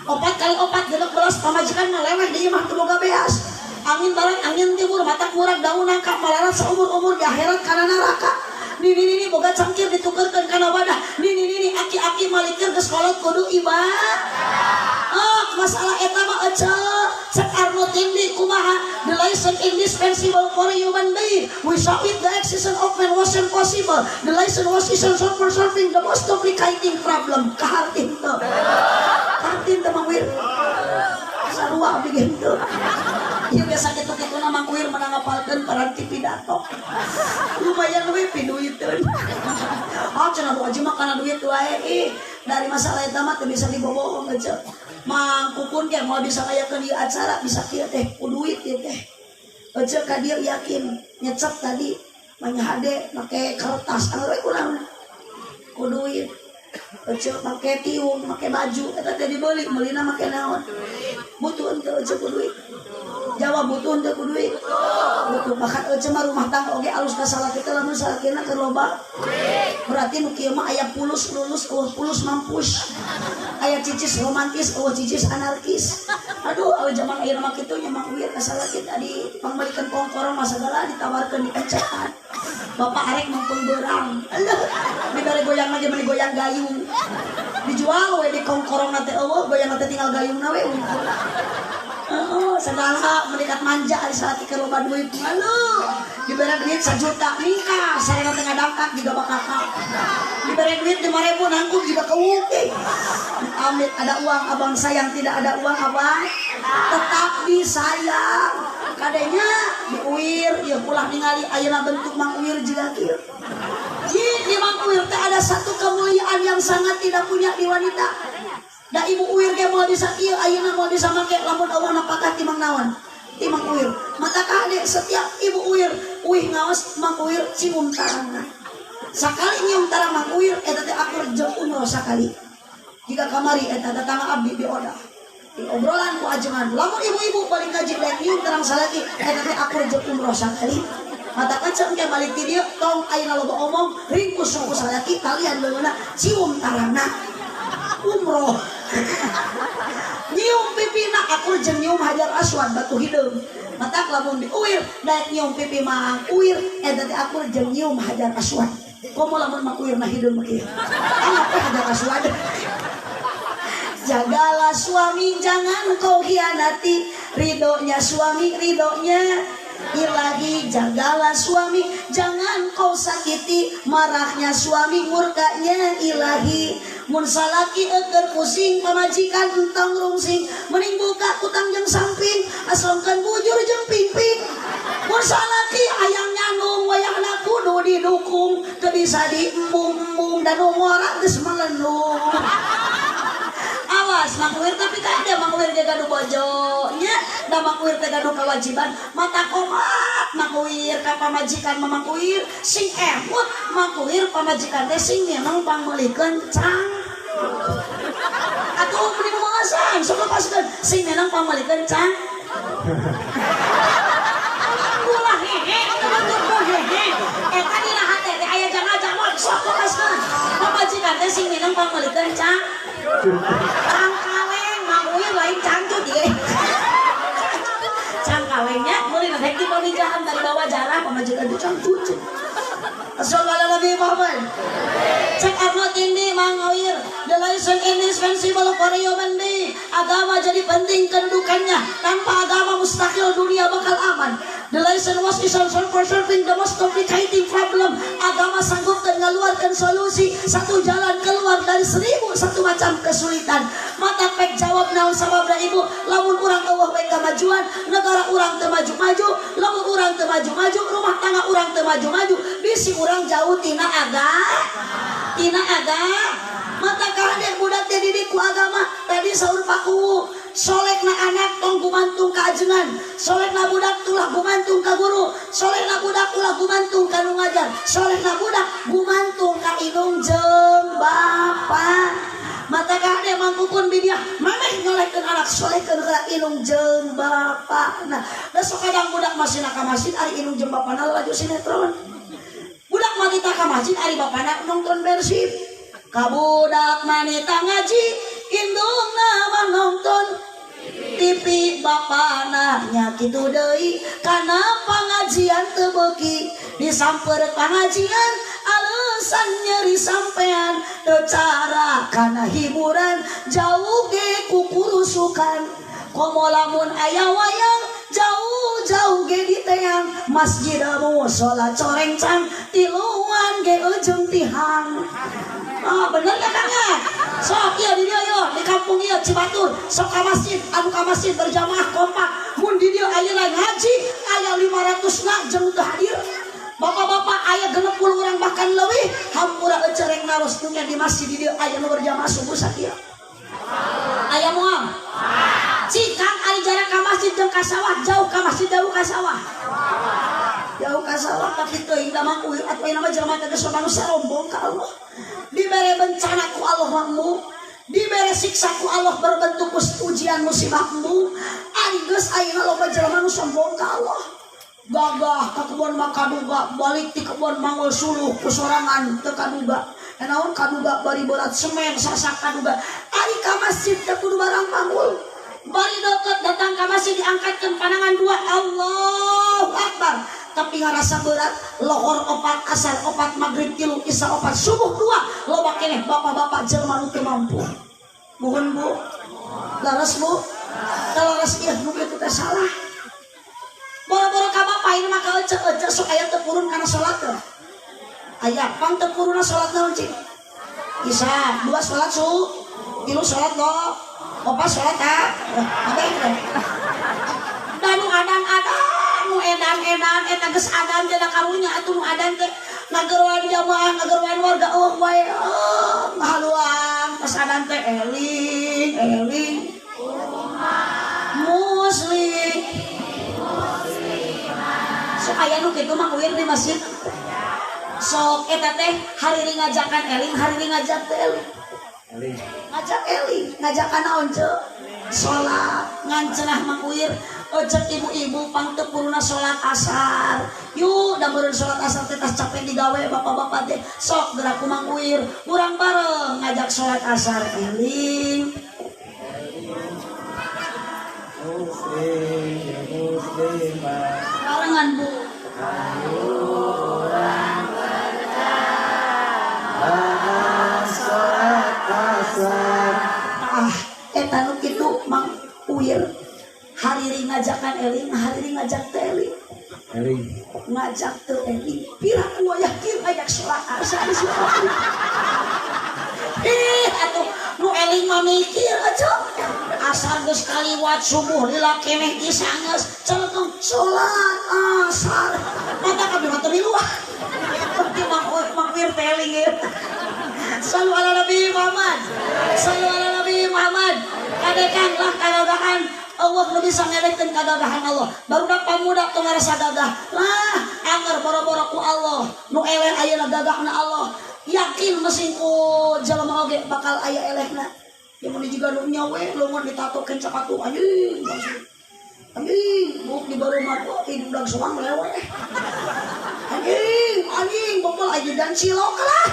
Speaker 1: 4 kali 4 16 pamajikan ngaleweh di imah teu boga beas. Angin barat, angin timur, matak murag daun nangka, malarat seumur-umur di akhirat kana neraka. Nini nini boga cangkir ditukerkeun kana wadah. Nini nini aki-aki malikeur geus kolot kudu ibadah. Ah, masalah eta mah ece. Cek Arnold Toynbee kumaha? The lesson indispensable for human being. Without it the existence of man wasn't possible. The lesson was essential for solving the most complicating problem. Kahartin teu. Kahartin teu Mang Wir. Sarua abdi ge henteu. Ieu biasa kitu-kituna Mang Wir menang ngapalkeun paranti pidato. Lumayan we piduiteun. Ah cenah Bu Haji mah kana duit wae ih. Dari masalah eta mah teu bisa dibobohong aja. Mang Kukun ge moal bisa ngayakeun ieu acara bisa kieu teh ku duit ieu teh. Ece ka dieu yakin nyecep tadi manya hade make kertas anu we kunaon. Ku duit. Ece make tiung, make baju eta teh dibeli, meulina make naon? Butuh henteu ece ku duit. Jawab butuh henteu ku duit. Butuh. Bahkan ece mah rumah tangga oge alus ka salaki teh lamun salakina keur loba. Berarti nu kieu mah aya pulus lulus, eueuh pulus mampus. Aya cicis romantis, eueuh cicis anarkis. Aduh, awe zaman ayeuna mah kitu nya Mang Uir ka salaki tadi pangmeulikeun kongkorong mah sagala ditawarkeun dipencetan. Bapak arek mumpung beurang. Alah, dibere goyang lagi meni goyang gayung. Dijual we di kongkorong teh eueuh, goyang teh tinggal gayungna we unggul. Heeh, segala menikat manja ari salaki keur loba duit. Aduh, dibere duit 1 juta nikah, sareng teh ngadangkak juga bakakak. Dibere duit 5.000 nanggung juga keuuk. Amit ada uang abang sayang, tidak ada uang abang tetap disayang. Kadenya diuir, ieu ulah ningali ayeuna bentuk Mang Uir jiga kieu. Di Mang Uir teh ada satu kemuliaan yang sangat tidak punya di wanita. Da ibu Uir ge moal bisa kieu ayeuna moal bisa make lamun eueuh napakah ti Mang naon? Ti Mang Uir. Mata kade setiap ibu Uir uih ngaos Mang Uir cium tarangna. Sakali nyium tarang Mang Uir eta teh akur jeung umroh sakali. Jika kamari eta datang abdi di odah. Di obrolan ku ajengan. Lamun ibu-ibu paling kaji daek nyium tarang salaki eta teh akur jeung umroh sakali. Mata keceng ke balik ti dieu tong ayeuna loba omong ringkus ku salaki talian leungeunna cium tarangna. Umroh. Nyium pipina akur jeung nyium Hajar Aswad batu hideung. Matak lamun diuir daek nyium pipi Mang Uir eta teh akur jeung nyium Hajar Aswad. Komo lamun Mang Uir na hideung mah kieu. Anggap we Hajar Aswad. Jagalah suami, jangan kau hianati. Ridhonya suami, ridhonya ilahi. Jagalah suami, jangan kau sakiti. Marahnya suami, murkanya ilahi. Mun salaki eukeur pusing, pamajikan entong rungsing. Mending buka kutang jeung samping, asongkeun bujur jeung pingping. Mun salaki hayang nyandung, wayahna kudu didukung. Teu bisa diembung-embung dan ngora geus melendung. Awas Mang Uir tapi kan dia Mang Uir ge gaduh bojo nya da Mang Uir teh gaduh kewajiban mata komat Mang Uir ka pamajikan Mang Uir sing emut Mang Uir pamajikan teh sing minang pangmeulikeun cang atuh meuni mamasan sok lepaskeun sing minang pangmeulikeun cang ulah hehe atuh batur hehe eta dina hate teh aya jangan-jangan sok lepaskeun pamajikan teh sing minang pangmeulikeun cang cangkaleng Mang Uir lain cangcut ieu. Cangkalengnya meuli rek di pamijahan tadi bawa jarah pamajikan teh cangcut. Sallallahu Nabi Muhammad. Cek Arno Tindi Mang Uir, the lesson indispensable for human being. Agama jadi penting kedudukannya. Tanpa agama mustahil dunia bakal aman. The lesson was essential for solving the most complicated problem. Agama sanggup dan mengeluarkan solusi satu jalan keluar dari 1001 macam kesulitan. Mata pek jawab naon sababna ibu, lamun urang eueuh we kamajuan, negara urang teu maju-maju, lamun urang teu maju-maju, rumah tangga urang teu maju-maju, bisi urang jauh tina agama. Tina agama. Mata kahade budak teh didik ku agama, tadi saur paku. Solehna anak tong gumantung ka ajengan, solehna budak tulah gumantung ka guru, solehna budak ulah gumantung ka nu ngajar, solehna budak gumantung ka indung jeung bapa. Mata kahade mangkukun bidiah maneh nyolehkeun anak solehkeun ka indung jeung bapa. Nah, da sok kadang budak masih ka masjid ari indung jeung bapana laju sinetron. Budak mah kita ka masjid ari bapana nonton Persib. Ka budak manita ngaji indungna mah nonton TV bapana nya kitu deui kana pangajian teu beuki disamper pangajian alasan nyeri sampean teu cara kana hiburan jauh ge kukurusukan komo lamun aya wayang jauh-jauh ge diteang masjid musala corencang tiluan ge ujung tihang. Ah bener ya Kang ya? Sok ieu di dieu ieu di kampung ieu Cibatur sok ka masjid anu ka masjid berjamaah kompak mun di dieu ayeuna ngaji aya 500 na jeung teu hadir. Bapak-bapak aya 60 orang bahkan leuwih hampura euceureng naros dunya di masjid di dieu aya nu berjamaah subuh sakieu. Aya moal? Cikang ari jarak ka masjid jeung ka sawah jauh ka masjid jauh ka sawah. Jauh ka sawah tapi teuing da Mang Uir atuh ayeuna mah jelema teh geus manusia rombong ka Allah. Dibere bencana ku Allah mampu, dibere siksa ku Allah berbentuk ujian musibahmu. Ari geus ayeuna loba jelema nu sombong ka Allah. Gagah ka kebon mah kaduga, balik ti kebon mangol suluh ku sorangan teu kaduga. Naon kaduga bari berat semen sasak kaduga. Ari ka masjid teh kudu barang panggul. Bari deket datang ka masjid diangkatkeun panangan dua Allahu Akbar. Tapi ngarasa berat lohor 4 asar 4 maghrib 3 isya 4 subuh 2 loba keneh bapak-bapak jelema nu teu mampu. Mohon Bu, laras Bu, laras ieu nu kitu teh salah. Boro-boro ka bapak ini mah ka ece-ece sok aya teu purun kana salat teh. Aya pang teu purunna salat naon cing? Isya 2 salat su, 3 salat lo, 4 salat ha. Abeh teh. Da nu adan-adan nu edan-edan eta geus adan teh da karunya atuh nu adan teh ngageroan jamaah ngageroan warga eueuh wae ngahaluang pas adan teh eling eling muslim sok aya nu kitu mah kuir di masjid sok eta teh hariri ngajakan eling hariri ngajak teh eling ngajak eling ngajakan naon ceu salat ngan cenah Mang Uir Ecek ibu-ibu pang teu puruna salat asar. Yuk, da meureun salat asar teh tas capek digawe bapak-bapak teh. Sok gerak ku Mang Uwir, urang bareng ngajak salat asar eling.
Speaker 3: Muslim ya muslimah.
Speaker 1: Barengan Bu.
Speaker 3: Salat asar.
Speaker 1: Ah, eta nu kitu Mang Uwir. Hariri ngajakan eling, hariri ngajak teh eling.
Speaker 3: Eling.
Speaker 1: Ngajak teu eling. Pira ku wayah kieu ngajak salat asar sia. Ih, atuh nu eling mah mikir atuh. Asar geus kaliwat subuh lila keneh isya geus celetung salat asar. Mata kabeh mah teu miluan. Penting Mang Uwir teh eling ieu. Sallu ala Nabi Muhammad. Sallu ala Nabi Muhammad. Kadekan lah kagagahan Allah nu bisa ngedekkeun kagagahan Allah. Barudak pamuda teu ngarasa gagah. Lah, anger boro-boro ku Allah. Nu eleh ayeuna gagahna Allah. Yakin mesin ku jelema oge bakal aya elehna. Ya mun jiga nu nya we leungeun ditatokeun capatu anjing. Anjing, buk di baru mah hidung dag soang lewe. Anjing, anjing bobol aja dan cilok lah.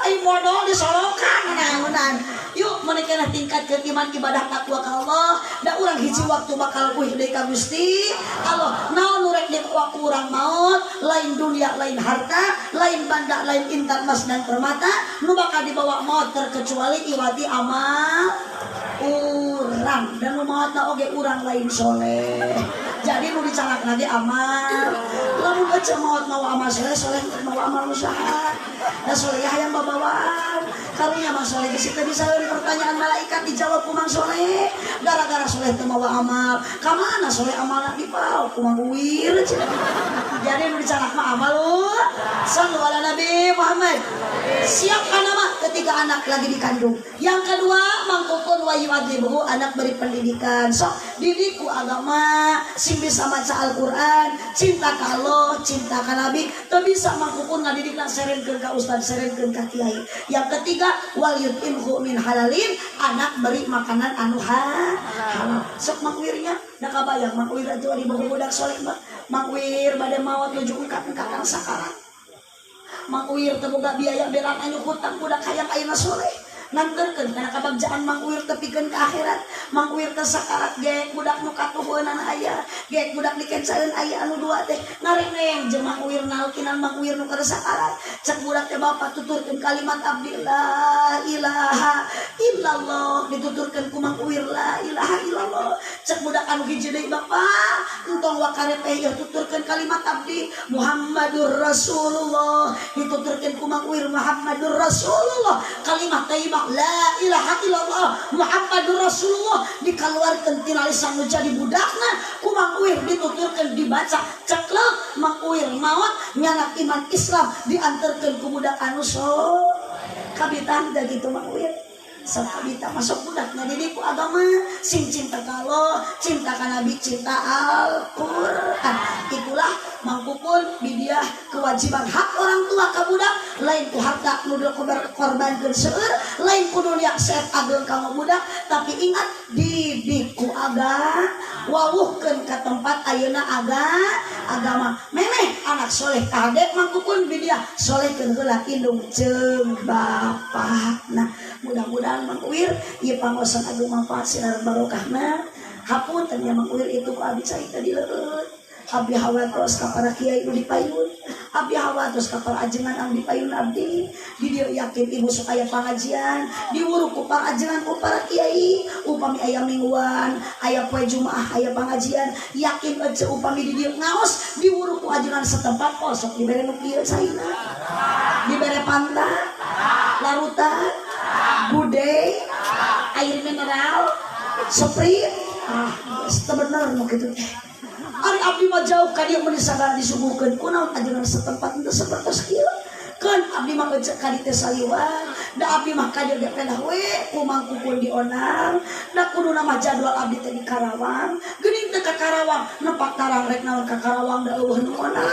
Speaker 1: Ayo modal disolokan naonan. Yuk menikah tingkat keiman ibadah takwa ka Allah. Da urang hiji waktu bakal kuih deui ka Gusti Allah. Naon nu rek dibawa ku urang maot, lain dunia, lain harta, lain banda, lain intan emas dan permata, nu bakal dibawa maot terkecuali iwati amal urang. Dan nu maotna oge urang lain soleh. Jadi nu dicalakna ge amal. Lamun ece maot mawa amal soleh, soleh mawa amal usaha. Da soleh hayang babawaan. Karunya Mang Soleh geus teu bisa eureun pertanyaan malaikat dijawab ku Mang Soleh. Gara-gara soleh teu mawa amal. Ka mana soleh amalna dipaok ku Mang Uwir. Jadi nu dicalak mah amal lu. Sallu ala Nabi Muhammad. Siapkan nama ketika anak lagi dikandung. Yang kedua, Mang Kukun wa yu'adzibuhu, anak beri pendidikan. Sok didik ku agama, sing bisa maca Al-Qur'an, cinta ka Allah, cinta ka Nabi. Teu bisa Mang Kukun ngadidikna serenkeun ka ustad, serenkeun ka kiai. Yang ketiga, wal yut'imhu min halalin, anak beri makanan anu halal. Sok Mang Uwirnya, da kabayang Mang Uwir atuh ari boga budak soleh mah. Mang Uwir bade maot nuju engkak-engkakan sakarat. Mang Uwir teu boga biaya belan anu hutang budak hayang ayeuna soleh. Nganterkeun kana kabagjaan Mang Uwir tepikeun ka akhirat. Mang Uwir teh sakarat ge budak nu katuheunan aya, ge budak dikencaeun aya anu dua teh ngareneng jeung Mang Uwir nalkinan Mang Uwir nu keur sakarat. Cek budak teh bapak tuturkeun kalimat abdi la ilaha illallah, dituturkeun ku Mang Uwir la ilaha illallah. Cek budak anu hiji deui bapak entong wakare teh ieu tuturkeun kalimat abdi Muhammadur Rasulullah, dituturkeun ku Mang Uwir Muhammadur Rasulullah, kalimat thayyibah la ilaha illallah Muhammadur Rasulullah dikeluarkan tina lisan nu jadi budakna ku Mang Uwir dituturkeun dibaca ceklek Mang Uwir maot nyanak iman Islam diantarkeun ku budak anu so kabitan da kitu Mang Uwir. Sok kabita masuk budak ngadidik ku agama sing cinta ka Allah, cinta ka Nabi, cinta Al-Qur'an. Itulah Mang Kukun bidiah kewajiban hak orang tua ka budak, lain ku harta nu korbankeun seueur, lain ku dunia seet ageng ka budak, tapi ingat didik ku agama, wawuhkeun ka tempat ayeuna agama. Memeh anak soleh kahade Mang Kukun bidiah solehkeun heula indung jeung bapakna. Mudah-mudahan Mang Uwir ieu pangosan agung manfaat sinar barokahna. Hapunten ya Mang Uwir itu ku abdi carita di leueut. Abdi hawatos ka para kiai nu dipayun, abdi hawatos ka para ajengan anu dipayun abdi. Di dieu yakin ibu sok aya pangajian, diwuru ku para ajengan ku para kiai, upami aya mingguan, aya poe Jumaah aya pangajian, yakin ece upami di dieu ngaos diwuru ku ajengan setempat oh sok dibere nu kieu caina. Dibere pantat, larutan, gudeg, air mineral, Sprite. Ah, geus teu bener nu kitu teh. Ari abdi mah jauh ka dieu mun sagala disuguhkeun kunaon ajengan setempat teu sapertos kieu. Keun abdi mah ngecek ka dieu teh saliwat, da abdi mah ka dieu ge pedah we ku Mang Kukun dionang, da kuduna mah jadwal abdi teh di Karawang, geuning teh ka Karawang, nepak tarang rek naon ka Karawang da eueuh nu onang.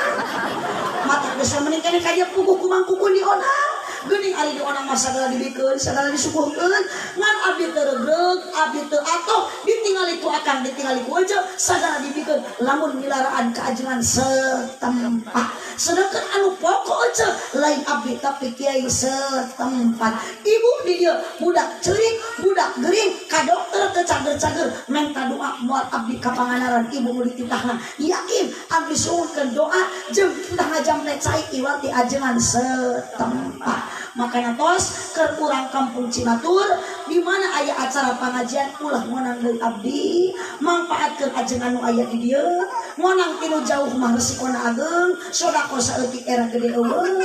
Speaker 1: Mata geus mending keneh ka dieu puguh ku Mang Kukun dionang. Geuning ari di onang mah sagala dibikeun, sagala disuguhkeun, ngan abdi teu regreg, abdi teu atoh, ditingali ku akang, ditingali ku ece, sagala dibikeun lamun milaraan kaajengan setempat. Sedangkan anu pokok ece lain abdi tapi kiai setempat. Ibu di dieu budak ceurik, budak gering, ka dokter teu cager-cager, menta doa moal abdi ka Pangandaran ibu nu dititahna. Yakin abdi suhunkeun doa jeung titah ngajampe cai iwal ti ajengan setempat. Makanya tos keur urang kampung Cibatur di mana aya acara pangajian ulah ngonang deui abdi, mangpaatkeun ajengan nu aya di dieu. Ngonang tinu jauh mah resikona ageng, sedekah saeutik era gede eueuh.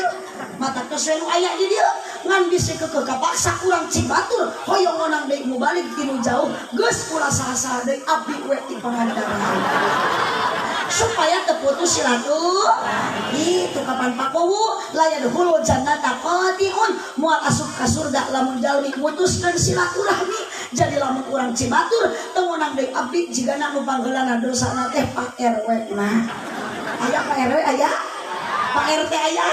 Speaker 1: Mata tos we nu aya di dieu ngan bisi keukeuh kapaksa urang Cibatur hoyong ngonang deui mubalik tinu jauh, geus ulah saha-saha deui abdi we ti Pangandaran. Supaya terputus silaturahmi. Itu kapan pakowu la yadkhulul jannata qati'un, moal asup ka surga lamun jalmi mutuskeun silaturahmi. Jadi lamun urang Cibatur teu ngonang deui abdi jigana nu panggeulana dosana teh Pak RW na. Aya Pak RW aya? Pak RT aya?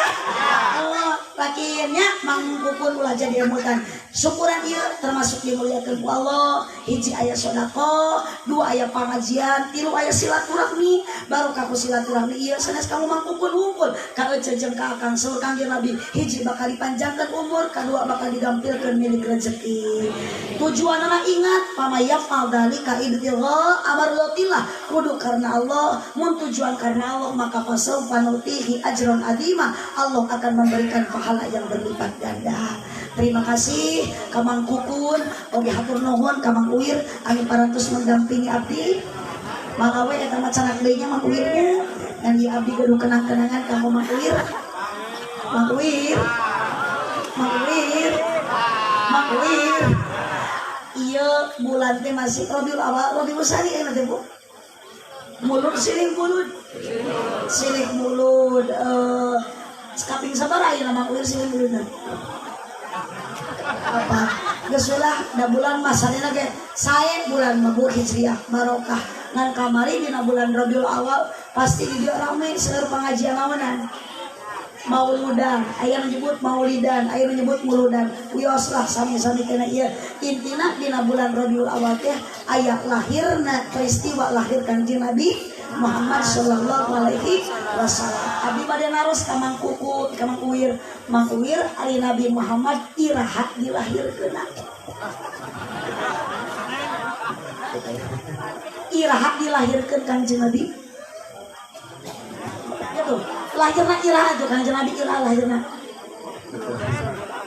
Speaker 1: Oh, lakinya Mang Kukun ulah jadi emutan. Syukuran ieu termasuk dimuliakeun ku Allah. Hiji aya sedekah, dua aya pangajian, tilu aya silaturahmi. Barokah ku silaturahmi ieu sanes kamu Mang Kukun wungkul ka ece jeung ka akang saur Kangjeng Nabi. Hiji bakal dipanjangkeun umur, kadua bakal digampilkeun milik rezeki. Tujuanana ingat pamayafal dzalika ibtigha amarlatillah, kudu karena Allah. Mun tujuan karena Allah maka fasaufa nutihi ajran azima, Allah akan memberikan pahala yang berlipat ganda. Terima kasih ka Mang Kukun, oge hatur nuhun ka Mang Uwir anu parantos mendampingi abdi. Mangga we eta mah canak deui nya Mang Uwirnya. Ngan ieu abdi gaduh kenang-kenangan ka Mang Uwir. Mang Uwir. Mang Uwir. Mang Uwir. Ieu bulan teh masih Rabiul Awal, Rabiul Tsani ayeuna teh Bu. Mulud silih mulud. Silih mulud kaping sabaraha ayeuna Mang Uwir silih muludna? Apa? Geus we lah da bulan mah sarena ge sae bulan mah Bu Hijriah barokah. Ngan kamari dina bulan Rabiul Awal pasti di dieu rame seueur pangajian naonan. Mauludan, aya nu nyebut maulidan, aya nu nyebut muludan. Wios lah sami-sami kana ieu. Intina dina bulan Rabiul Awal teh aya lahirna peristiwa lahir Kangjeng Nabi Muhammad sallallahu alaihi wasallam. Abdi bade naros ka Mang Kukut, ka Mang Uwir. Mang Uwir ari Nabi Muhammad iraha dilahirkeunna. Iraha dilahirkeun Kangjeng Nabi. Gitu. Lahirna iraha tuh Kangjeng Nabi iraha lahirna.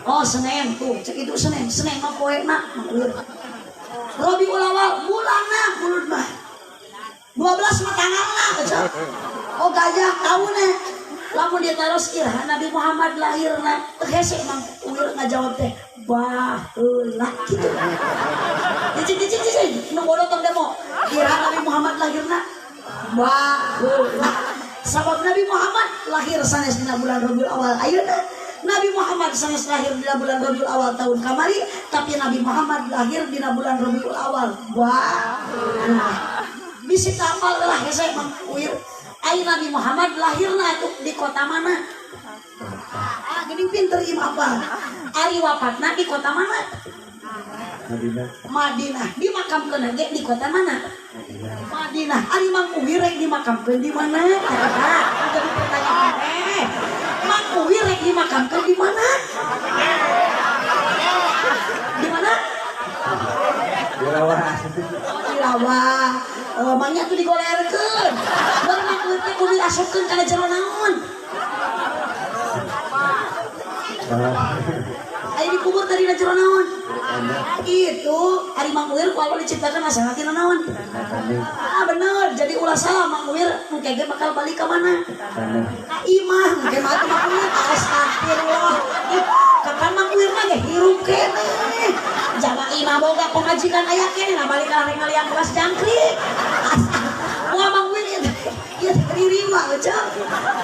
Speaker 1: Oh Senin tuh, cek itu Senin. Senin mah poena Mang Uwir. Rabiul Awal bulanna mulud mah. 12 mah tanggalna cek. Oh gajah taunna. Lamun ditaros iraha Nabi Muhammad lahirna, teu hese Mang Uwir ngajawab teh baheula kitu. Cicing cicing cicing nu bodoh tong demo. Iraha Nabi Muhammad lahirna baheula. Sabab Nabi Muhammad lahir sanes dina bulan Rabiul Awal ayeuna. Nabi Muhammad sanes lahir dina bulan Rabiul Awal tahun kamari, tapi Nabi Muhammad lahir dina bulan Rabiul Awal. Baheula. Bisi tapal lah hese Mang Uwir. Ai Nabi Muhammad lahirna atuh di kota mana? Ah, geuning pinter ieu mah apa? Ari wafatna di kota mana?
Speaker 3: Madinah.
Speaker 1: Madinah. Dimakamkeun ge di kota mana?
Speaker 3: Madinah.
Speaker 1: Madinah. Ari Mang Uwir rek dimakamkeun di mana? Eta jadi pertanyaan teh. Mang Uwir rek dimakamkeun di mana? Di mana?
Speaker 3: Di rawa.
Speaker 1: Oh, di rawa. Mangnya tuh digolerkeun. Baru Mang Uwir teh kudu diasupkeun kana jero naon? Aya dikubur tadi na jero naon? Itu ari Mang Uwir ku Allah diciptakan asalna tina naon? Ah bener, jadi ulah salah Mang Uwir engke ge bakal balik ka mana? Ka imah engke mah atuh Mang Uwir astagfirullah. Kapan Mang Uwir mah ge hirup keneh. Jama imah boga pamajikan aya keneh nah balik ka ngaliang kelas jangkrik. Moal Mang Uwir ieu ieu ririwa eueuh.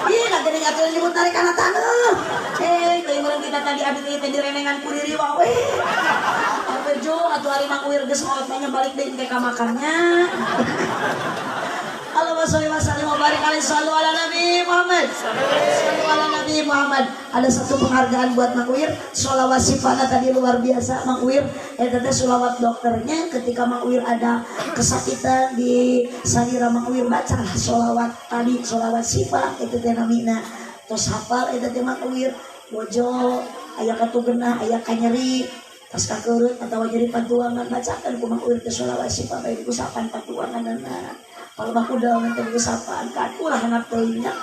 Speaker 1: Ieu da geuning atuh nyebut tarik kana taneuh. Teuing urang kita tadi abdi teh direnengan ku ririwa we. Apejo atuh ari Mang Uwir geus maot mah balik deui ke ka makamnya. Allahumma sholli wa sallim wa barik alaihi. Sallu ala Nabi Muhammad. Sallu ala Nabi Muhammad. Ada satu penghargaan buat Mang Wir. Sholawat sifana tadi luar biasa Mang Wir. Eta teh sholawat dokternya ketika Mang Wir ada kesakitan di salira Mang Wir bacalah sholawat tadi, sholawat sifat itu teh namina. Tos hafal eta teh Mang Wir. Bojo aya katugenah, aya kanyeri, tas kakeureup atawa nyeri patuangan bacakan ku Mang Wir teh sholawat sifat bae dikusapan patuanganna. Kalau mah udah nanti usapan kan ulah anak teuingnya.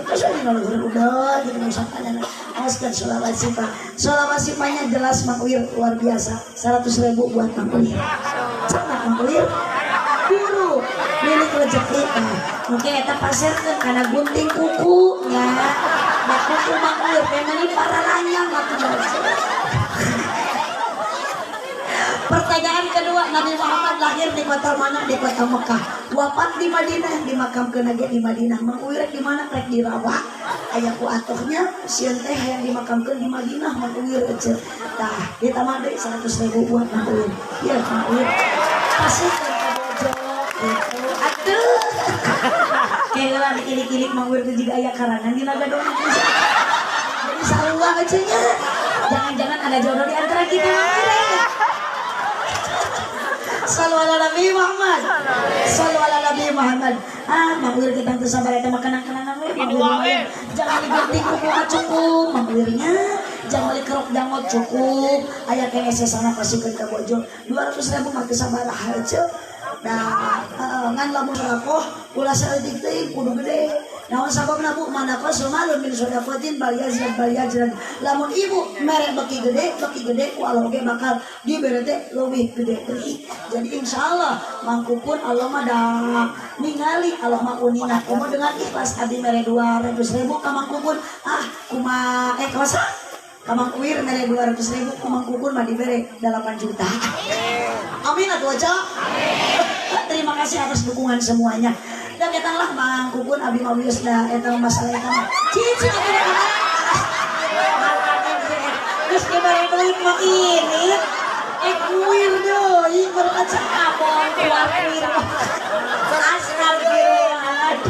Speaker 1: Terus ini ngaluhur udah gitu usapan awas kan sholawat sifat. Sholawat sifatnya jelas Mang Wir luar biasa. 100.000 buat Mang Wir. Cenah Mang Wir. Guru milik rezeki. Mungkin eta pasirkeun kana gunting kuku nya. Da kuku Mang Wir teh meuni paralanyang atuh. Pertanyaan kedua, Nabi Muhammad lahir di kota mana? Di kota Mekah. Wafat di Madinah, dimakamkeun ge di Madinah. Mang Wir rek di mana? Rek di Rawa. Aya ku atohnya sieun teh hayang dimakamkeun di Madinah Mang Wir eceu. Tah, ditambah deui 100.000 buat Mang Wir. Ieu Mang Wir. Pasikeun ka bojo gitu. Aduh. Keheula dikilik-kilik Mang Wir teh jiga aya karangan dina gadong. Jadi sarua eceu nya. Jangan-jangan ada jodoh di antara kita Mang Wir. Sallu ala Nabi Muhammad. Sallu ala Nabi Muhammad. Ah, Mang Wir kita teu sabar eta mah kenang-kenangan we Mang Wir. Jangan digunting kuku mah cukup Mang Wir-nya. Jangan beli kerok jangot cukup. Aya keneh sesana pasikeun ka bojo. 200.000 mah teu sabaraha eceu. Nah, ngan lamun rakoh ulah saeutik teuing kudu gede. Naon sababna Bu? Mana qasul malun min shadaqatin bal yazid bal yajrad. Lamun ibu mere beki gede ku Allah ge bakal dibere teh leuwih gede deui. Jadi insyaallah mangkupun Allah mah da ningali Allah mah uninga. Komo dengan ikhlas abdi mere 200.000 ka mangkupun. Ah, kuma kawas ka Mang Wir mere 200.000 ku mangkupun mah dibere 8 juta. Amin atuh aja. Amin. Terima kasih atas dukungan semuanya. Dan etanglah Mang Kukun abi mah wios da eta masalah eta mah. Cicing atuh da. Geus dibere duit mah ini. Kuir deui berkaca abon keluar kuir. Astagfirullah.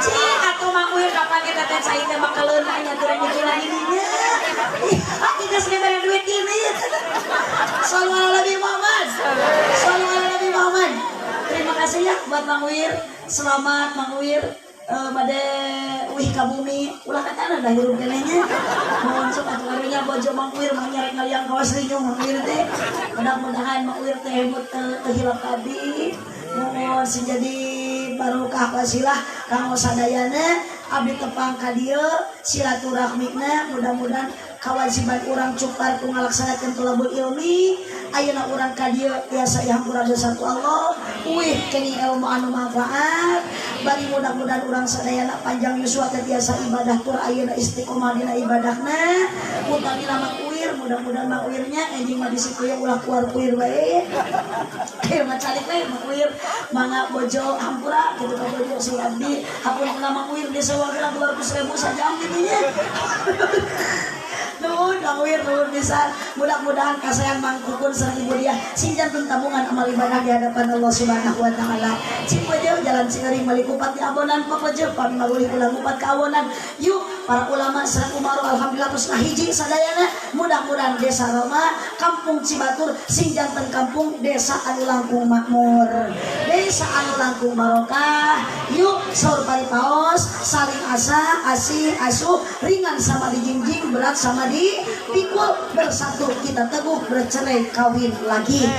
Speaker 1: Cing atuh Mang Wir kapan kita teh cai teh bakaleuna nya teu mikiran ininya. Ih, geus dibere duit ini. Sallu ala Nabi Muhammad. Sallu ala Nabi Muhammad. Terima kasih ya buat Mang Wir. Selamat Mang Wir bade wih ka bumi ulah katana dah hirup keneh nya. Mohon sok atuh karunya bojo Mang Wir mah nyarek ngaliang kawas rinyuh Mang Wir teh. Mudah-mudahan Mang Wir teh hemut teu hilap abdi. Mohon sing jadi barokah wasilah kanggo sadayana abdi tepang ka dieu silaturahmina mudah-mudahan kawajiban urang cupar ku ngalaksanakeun thalabul ilmi ayeuna urang ka dieu tiasa dihampura dosa ku Allah uih kenging ilmu anu manfaat bari mudah-mudahan urang sadayana panjang yuswa teh tiasa ibadah tur ayeuna istiqomah dina ibadahna utamina Mang Wir mudah-mudahan Mang Wir-nya enjing mah disikuya ulah kuar-kuir bae mah calik we Mang Wir mangga bojo hampura kitu ka bojo si abdi hapunten Mang Wir disewakeun 200.000 sajam kitu nya. Nuhun Mang Wir, nuhun pisan. Mudah-mudahan kasayan Mang Kukun sareng Ibu Diah sing janten tabungan amal ibadah di hadapan Allah Subhanahu wa taala. Cing bojo jalan singering balik kupat di abonan papeje pami malulih ulah ngupat ka awonan. Yuk para ulama sareng umaro alhamdulillah terus ngahiji sadayana. Mudah-mudahan desa Roma, kampung Cibatur sing janten kampung desa anu langkung makmur. Desa anu langkung barokah. Yuk saur paripaos saling asa, asih, asuh, ringan sama dijingjing, berat sama dipikul, bersatu kita teguh, bercerai kawin lagi.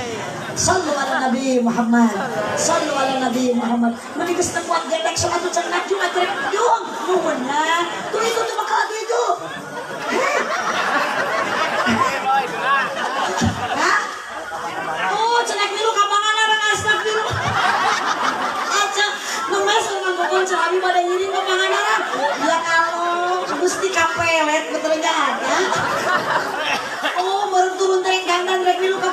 Speaker 1: Sallu ala Nabi Muhammad. Sallu ala Nabi Muhammad. Meni geus teu kuat gedek sok atuh can ngajung atuh rek jung. Nuhun nya. Tuh itu tuh bakal atuh itu. Hah? Tuh cenah milu ka Pangandaran astagfirullah. Aja nu masuk Mang Kukun cenah abi bade ngiring ka Pangandaran. Ya Allah, Gusti kapelet betul nya ada. Oh, baru turun trek dandan rek milu ka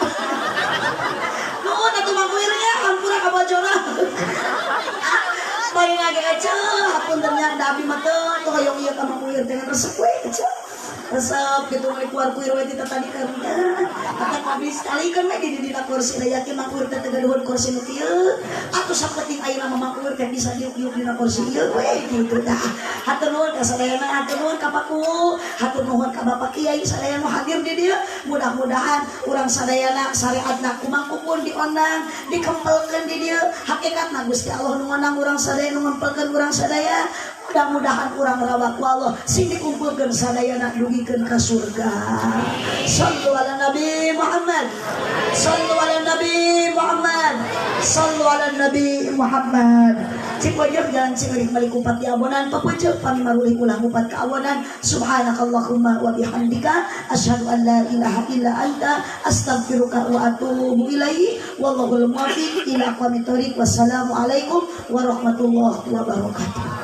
Speaker 1: Nuhun atuh Mang Wir nya hampura ka bojona. Bari ngage eceu, hapunten nya da abi mah teu hoyong ieu ka Mang Wir teh resep we eceu. Resep gitu meuli kuar kuir we ti tadi karunya. Kata Abdi sekali kan we di dina kursi da yakin Mang Uur teh teu gaduhun kursi nu kieu. Atuh sapenting ayeuna mah Mang Uur teh bisa diuk-diuk dina kursi ieu we kitu tah. Hatur nuhun ka sadayana, hatur nuhun ka Paku, hatur nuhun ka Bapak Kiai sadayana nu hadir di dieu. Mudah-mudahan urang sadayana syariatna ku Mang Kukun diondang, dikempelkeun di dieu. Hakikatna Gusti Allah nu ngondang urang sadaya, nu ngempelkeun urang sadaya. Mudah-mudahan urang rawak ku Allah sing dikumpulkeun sadayana dugikeun ka surga. Sallu ala Nabi Muhammad. Sallu ala Nabi Muhammad. Sallu ala Nabi Muhammad. Cipojok jalan cingeurik meuli kupat di abonan, papucuk pami marulih ulah ngupat ka awonan. Subhanakallahumma wa bihamdika asyhadu an la ilaha illa anta astaghfiruka wa atubu ilaik. Wallahul muwaffiq ila aqwamit thoriq. Wassalamualaikum warahmatullahi wabarakatuh.